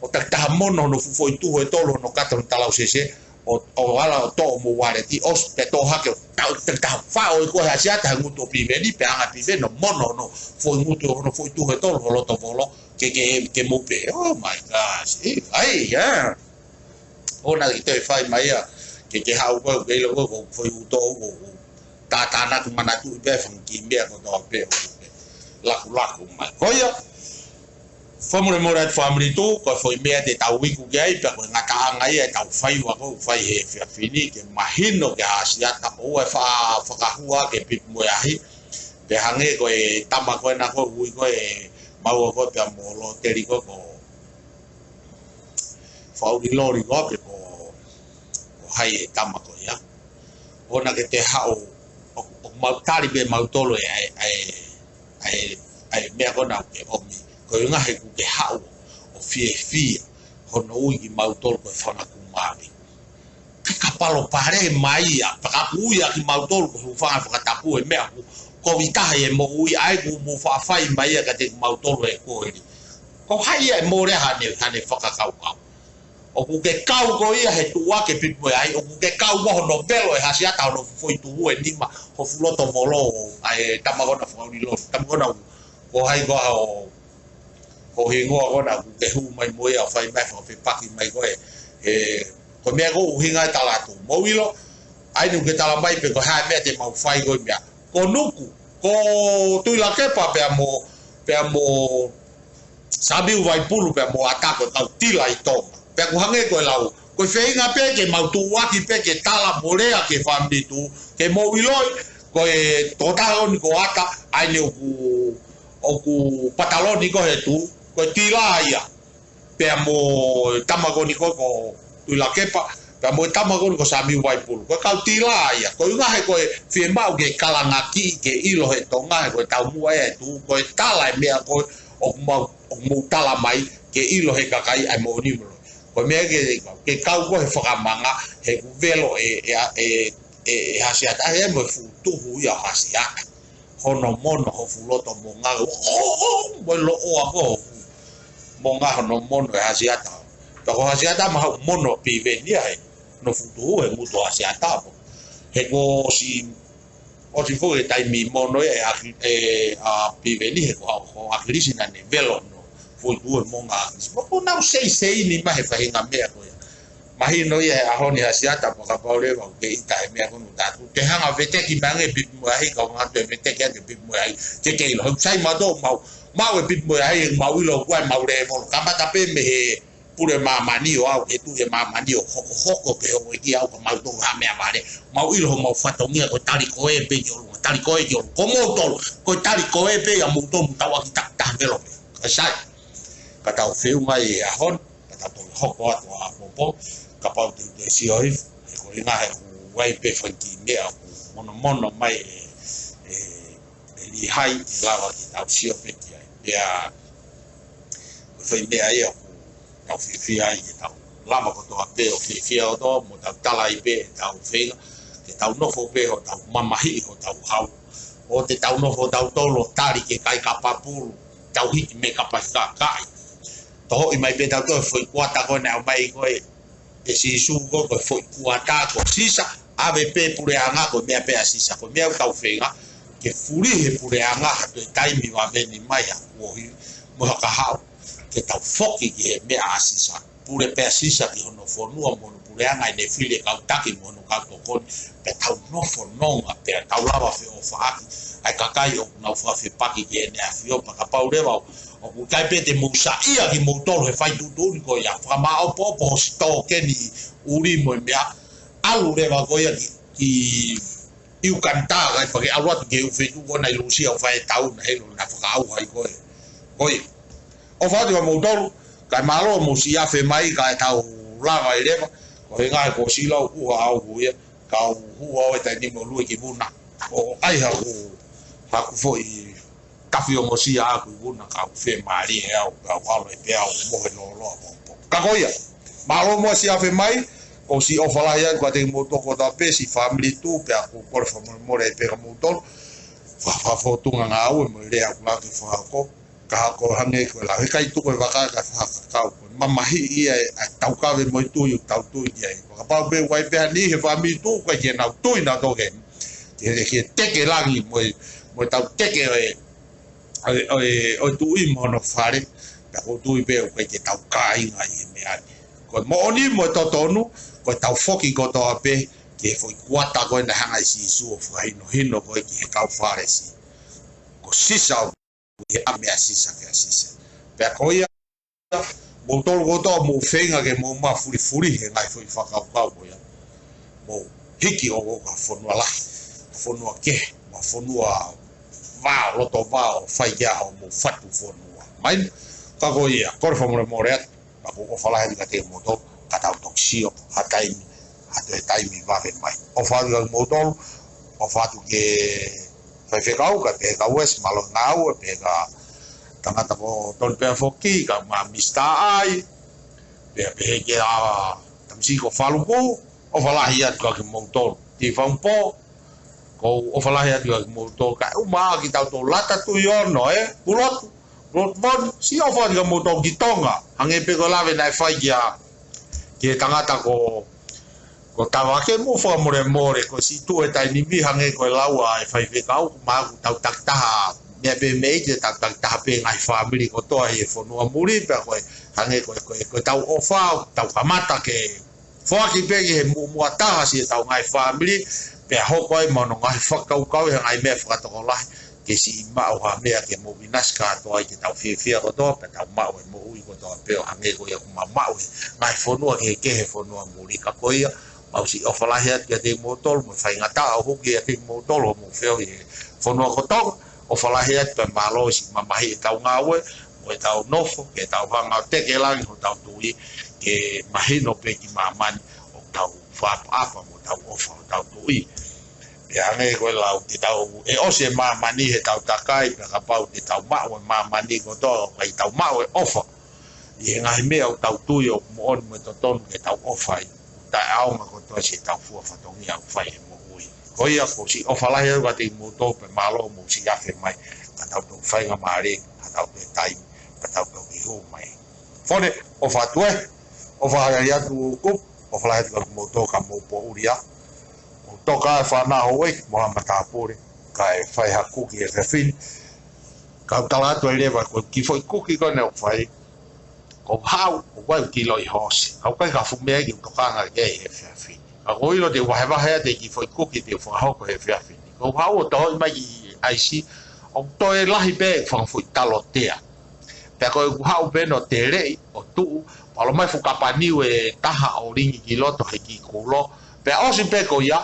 ʻo takitaha mono hono fuʻu foʻi tuhu ʻe tolu hono kata hono talausese, ʻo, ʻo ala ʻo toʻo homou waleti, ʻosi pea toʻo hake, ʻo tau, takitaha faʻo ʻe koe he Hasiata he ngutu ʻo Piveni, pea hanga ʻe Piveni ʻo mono hono foʻi ngutu, hono foʻi tuhu ʻe tolu ho loto volo, ke, ke, ke mou pehē, "Oh my gosh, ē, ʻai, ē." ʻOua naʻa ke toe fai mai ia, ke ke haʻu koe, ke ʻilo koe, ko e foʻi uto, ko, ko, tātānaki manatuʻi pē, fanga kiʻi meʻa kotoa pē, ʻo ke lakulaku mai. Ko ia, fakamolemole atu fāmili Tuʻi, ko e foʻi meʻa te tau iku ki ai, pea ko e ngataʻanga ia ʻetau faiva ko ē ʻoku fai he efiafi ni, ke mahino ki he Hasiata, ʻoua ʻe fa-, fakahua ki he Pipi mo e Ahi, pea hangē ko e tama ko ena ko ē ʻoku ui ko ē ʻe maua ko ē pea mo Loteli ko ē ko Fakaʻuli Loli ko ē pe ko, ko hai e tama ko ia. ʻOua naʻa ke toe haʻu, ʻo, ʻoku mau tali pē mautolu ʻa e, ʻa e, ʻa e, ʻa e meʻa ko ena ʻoku ke ʻomi. Ko e ʻuhinga he ʻoku ke haʻu ʻo fiefia hono ui kimautolu ko e fanga kumali. Ka ka palopalema ia, pea ka ui ʻa kimautolu ko e hūfanga he fakatapu, e meʻa ʻoku kovi taha e moʻui, ʻa ē ʻoku mou faʻa fai mai ia kiate kimautolu he koeli. Ko hai ia ʻe mole haʻane, haʻane fakakaukau. ʻOku ke kau koe ia he tuʻu ʻa e Pipi mo e Ahi, ʻoku ke kau mo hono velo ʻe Hasiata hono foʻi tuhu ʻe nima, ho fuʻu loto volo, ʻa e tama ko ena Fakaʻuli Loli, tama ko ena ʻoku, ko hai ko ā ho, ho hingoa ko ena ʻoku ke hū mai mo ia ʻo fai mai fakafepaki mai ko ē. He, ko e meʻa ko e ʻuhinga e tala atu. Mou ʻilo, ʻa eni ʻoku ke tala mai pe ko e hā e meʻa te mau fai ko e meʻa. Ko Nuku, ko Tuʻilakepa pea mo, pea mo Samiu Vaipulu pea mo ʻAta ko e kau tila ʻi Tonga. Pea ʻoku hangē ko e lau, ko e feinga pē ke mau tuʻuaki pē ke tala mo lea ki he fāmili Tuʻi, ke mou ʻiloʻi, ko e tokotaha ko eni ko ʻAta, ʻa eni ʻoku, ʻoku pataloni ko ē he Tuʻi, ko e tila ia. Pea mo e tama ko eni ko, ko Tuʻilakepa, pea mo e tama ko eni ko Samiu Vaipulu. Ko e kau tila ia, ko e ʻuhinga he ko e fiemaʻu ke kalangaki, ke ʻilo he Tonga, he ko e taumuʻa ia e Tuʻi, ko e tala e meʻa ko ē ʻoku mau, ʻoku mou tala mai, ke ʻilo he kakai ʻa e moʻoni mo e loi. Ko e meʻa ke, ke kau ko ē he fakamanga, he ʻoku velo ʻe, ʻe, ʻe, ʻe, ʻe Hasiata, he mo e fuʻu tuhu ia ʻo Hasiata. Hono mono ho fuʻu loto Monga, ʻo, ʻo, ʻo, mo e loʻoa ko ē ho fuʻu Monga hono mono ʻe Hasiata. Pea ko Hasiata mahalo ʻoku mono Piveni ia he, hono fuʻu tuhu he ngutu ʻo Hasiata mo. He kuo ʻosi, ʻosi foki e taimi mono ia ʻe ʻAki-, ʻe, ʻa Piveni he ko, ko ʻAkilisi naʻa ne velo hono foʻi tuhu he Monga ʻAkilisi. Mo ko nau seisei ni mai he faʻahinga meʻa ko ia. Mahino ia he ʻaho ni Hasiata, pea kapau leva ʻoku ke ʻita he meʻa ko ena ʻoku tala atu. Te hanga veteki mai ange Pipi mo e Ahi, ka ʻoku ngata e veteki ange Pipi mo e Ahi. Ke ke ʻilo, he ʻoku sai mautolu mau, mau e Pipi mo e Ahi, mau ʻilo ʻoku ʻi ai ʻemau lēvolo. Kamata pē mei he pule māmani ʻo aʻu ki he tuʻi ʻa māmani ʻo hokohoko ke hoko ki ai ka mautolu ha meʻavale. Mau ʻilo homau fatongia ko e tali ko ē pē ki ʻolunga, tali ko ē ki ʻolunga. Ko moutolu, ko e tali ko ē pē ʻa moutolu mo tau ʻaki takitaha velo pē. Ka sai, ka tau feʻunga ʻi he ʻaho ni, ka tau toe hoko atu ʻa popo, kapau te u toe sio hifo, he ko e ʻuhinga he ʻoku ʻi ai pē fanga kiʻi meʻa ʻoku monomono mai ʻe, ʻe, ʻe Lihai, ʻe lava ke tau sio pē ki ai. Pea, ko e foʻi meʻa ia ʻoku tau fiefia ai, ke tau lava kotoa pē ʻo fiefia kotoa, mo tau tala ai pē ʻetau feinga, ke tau nofo pē ʻo tau mamahiʻi ʻo tau hau. ʻO te tau nofo tautolu ʻo tali ki he kai kapapulu, tau hiki mei he kapai kakaʻi. Tohoʻi mai pē tautolu e foʻi kuata ko ē naʻe ʻomai ko ē ʻe Sīsū ko ē, ko e foʻi kuata ko Sisa, ʻave pē puleʻanga ko e meʻa pē ʻa Sisa, ko e meʻa ʻoku tau feinga, ke fulihi e puleʻanga ha toe taimi vave ni mai ha kuohili, mo ha kahaʻu, ke tau foki ki he meʻa ʻa Sisa. Pule pē ʻa Sisa ki hono fonua mo hono puleʻanga ʻene fili e kau taki mo hono kau tokoni, pea tau nofo nonga, pea tau lava feʻofaʻaki ʻa e kakai ʻoku nau fakafepaki ki heʻene ʻAfio, pea kapau leva ʻoku ʻikai pē te mou saiʻia kimoutolu he fai tuʻutuʻuni ko ia, fakamāʻopoʻopo ho sitoa ko eni ʻuli mo e meʻa, ʻalu leva ko ia ki, ki ʻIukani, kae pehē ke ʻalu atu ki he ʻū feituʻu ko ena ʻi Lūsia ʻo fai e tau na helo na fakaʻauha ai ko ē. Ko ia. ʻOfa atu kia moutolu, kae mālō hoʻomou siʻi afe mai, kae tau lava ai leva, ko e ʻuhinga he kuo ʻosi lau ʻuha au ko ia, kau hū au he taimi ni mo lue ki Vuna. ʻO ʻai haku, haku foʻi kafi ongosia ʻaku ʻi ʻuna ka u fiemālie ʻe au, ka u ʻalu ʻe pē au mo he lōloa pongipongi. Ka ko ia, mālō muʻa siʻi afe mai, ʻosi ʻofa lahi atu kiate kimoutolu kotoa pē siʻi fāmili Tuʻu, pea ʻoku ou kole fakamolemole pē kia moutolu, fa-, fa-, fōtunga ngāue mo e lea ʻoku lava ke fakahoko, ka ko e hangē ko e lau, heʻikai tuku e vaka kae fakakakau, ko e mamahiʻi ia ʻa e taukave mo e tui ʻoku tau tui ki ai. Kapau pē ʻoku ʻi ai pē ha niʻihi he fāmili Tuʻu ʻoku ʻikai ke nau tui nautolu ke, ke, ke teke langi mo e, mo e tau teke ʻo e, ʻo e, ʻo e, ʻo e tuʻi mo hono fale, pea ʻoku ou tui pē ʻoku ʻikai ke tau kāinga ʻi he meʻa ni. Ko e moʻoni mo e totonu, ko e tau foki kotoa pē ki he foʻi kuata ko ē naʻe hanga ʻe Sīsū ʻo fakahinohino ko ē ki he kau Fālesi. Ko Sisa ʻoku ʻi he ʻa meʻa Sisa kia Sisa. Pea ko ia, moutolu kotoa mou feinga ke mou mafulifuli he ngaahi foʻi fakakaukau ko ia. Mou hiki ʻo, ʻo ka fonua lahi, ka fonua kehe, mo e fonua vao, loto vao, fai ki ai hoʻomou fatu fonua. Mai, ka ko ia, kole fakamolemole atu, ka ʻoku ou ʻofa lahi atu kiate kimoutolu, ka tau toki sio ha taimi, ha toe taimi vave mai. ʻOfa atu kiate kimoutolu, ʻofa atu ki he faifekau, kae pehē kia Uesi, mālō e ngāue, pehē kia tangata ko Tony pea foki, kae ʻumaʻā Misa Ai, pea pehē kia Tamisiko Faluku, ʻofa lahi atu kiate kimoutolu. Tifaumpo, ʻoku ou ʻofa lahi atu kiate kimoutolu, kae ʻumaʻā kitautolu Lata Tuʻiono, ē, Pulotu, Pulotu Moni, siʻi ʻofa atu kiate kimoutolu ki Tonga, hangē pē ko e lave naʻe fai kia, ki he tangata ko, ko Tavake, mou fakamolemole, ko e siʻi tuʻu he taimi ni hangē ko e lau ʻa e faifekau, ʻoku mau tau takitaha, meʻa pē mei te tau takitaha pē ngaahi fāmili kotoa ʻi he fonua muli, pea ko e, hangē ko e, ko e, ko e tau ʻofa, tau kamata ke foaki pē ki he muʻomuʻa taha siʻetau ngaahi fāmili, pea hoko ai mo hono ngaahi fakakaukau ʻi he ngaahi meʻa fakatokolahi, ke siʻi maʻu ha meʻa ke mou ʻinasi kātoa ai ke tau fiefia kotoa, pea tau maʻu e moʻui kotoa pē ʻo hangē ko ia ʻoku mau maʻu he ngaahi fonua kehekehe he fonua muli. Ka ko ia, mau siʻi ʻofa lahi atu kiate kimoutolu, mo e faingataʻa ʻoku hoko kiate kimoutolu, hoʻomou feohi he fonua kotoa, ʻofa lahi atu pea mālō siʻi mamahiʻi ʻetau ngāue, mo ʻetau nofo, ke tau hanga ʻo teke langi hotau tuʻi, ke mahino pē ki māmani ʻoku tau fakaʻapaʻapa mo ʻetau ʻofa hotau tuʻi. Pea hangē ko e lau, te tau, ʻe ʻosi e māmani heʻetau takai, pea kapau te tau maʻu e māmani kotoa, ʻikai tau maʻu e ʻofa ʻi he ngaahi meʻa ʻoku tau tui ʻoku moʻoni mo e totonu ke tau ʻofa ai, taʻeʻaonga kotoa siʻetau fua fatongia ʻoku fai he moʻui. Ko ia, ʻoku ou siʻi ʻofa lahi atu kiate kimoutolu pea mālō mou siʻi afe mai, ka tau toki faingamālie, ka tau toe taimi, ka tau toki hū mai. Fone, ʻofa atu ē, ʻofa lahi atu ʻoku, ʻofa lahi atu kiate kimoutolu ka mou poʻuli ā. ʻOku toka e fānau houʻeiki mo ha matāpule, kae fai ha kuki he efiafi ni. Kau tala atu ai leva ko e kiʻi foʻi kuki ko eni ʻoku fai, ʻoku haʻu, ʻoku ʻai ʻo kiloʻi hoosi. Ka ʻoku ʻikai ke fuʻu meʻa ia ke u tokanga ki ai he efiafi ni. Ka ʻoku ou ʻilo te u vahevahe atu e kiʻi foʻi kuki te u fakahoko he efiafi ni. Ka ʻoku haʻu ʻo tohoʻi mai ki ʻaisi, ʻoku toe lahi pē e fanga foʻi talotea. Pea ko ʻeku haʻu pē eni ʻo teleʻi, ʻo tuʻu, pea ʻalu mai fuʻu kapa niu ʻe taha ʻo lingi ki loto he kiʻi kulo. Pea ʻosi pē ko ia,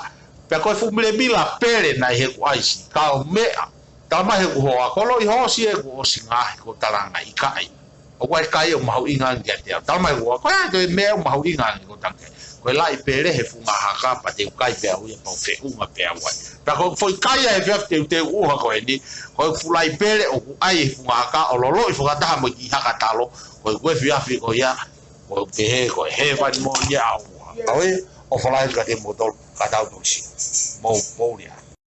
pea ko e fuʻu milemila pele naʻe ʻi heʻeku ʻaisi, ka ʻo meʻa. Talamai heʻeku hoa, ko e loʻi hoosi ē kuo ʻosi ngaohi, ko e talanga ʻikai. ʻOku ʻikai ʻo mahuʻinga ange kiate au. Talamai heʻeku hoa, ko e hā e toe meʻa ʻoku mahuʻinga ange ko e talanga. Ko e laʻi pele he funga haka pea te u kai pē au ia pea u feʻunga pē au ai. Pea ko e foʻi kai ʻa e efiafi teuteu ʻuha ko eni, ko e fuʻu laʻi pele ʻoku ʻai he funga haka ʻo loloʻi fakataha mo e kiʻi haka talo, ko e efiafi ko ia, ʻoku ou pehē ko e hēvani moʻoni ia ʻaʻau. ʻOfa lahi atu kiate kimoutolu, ka tau toki sio. Mou poʻuli ā.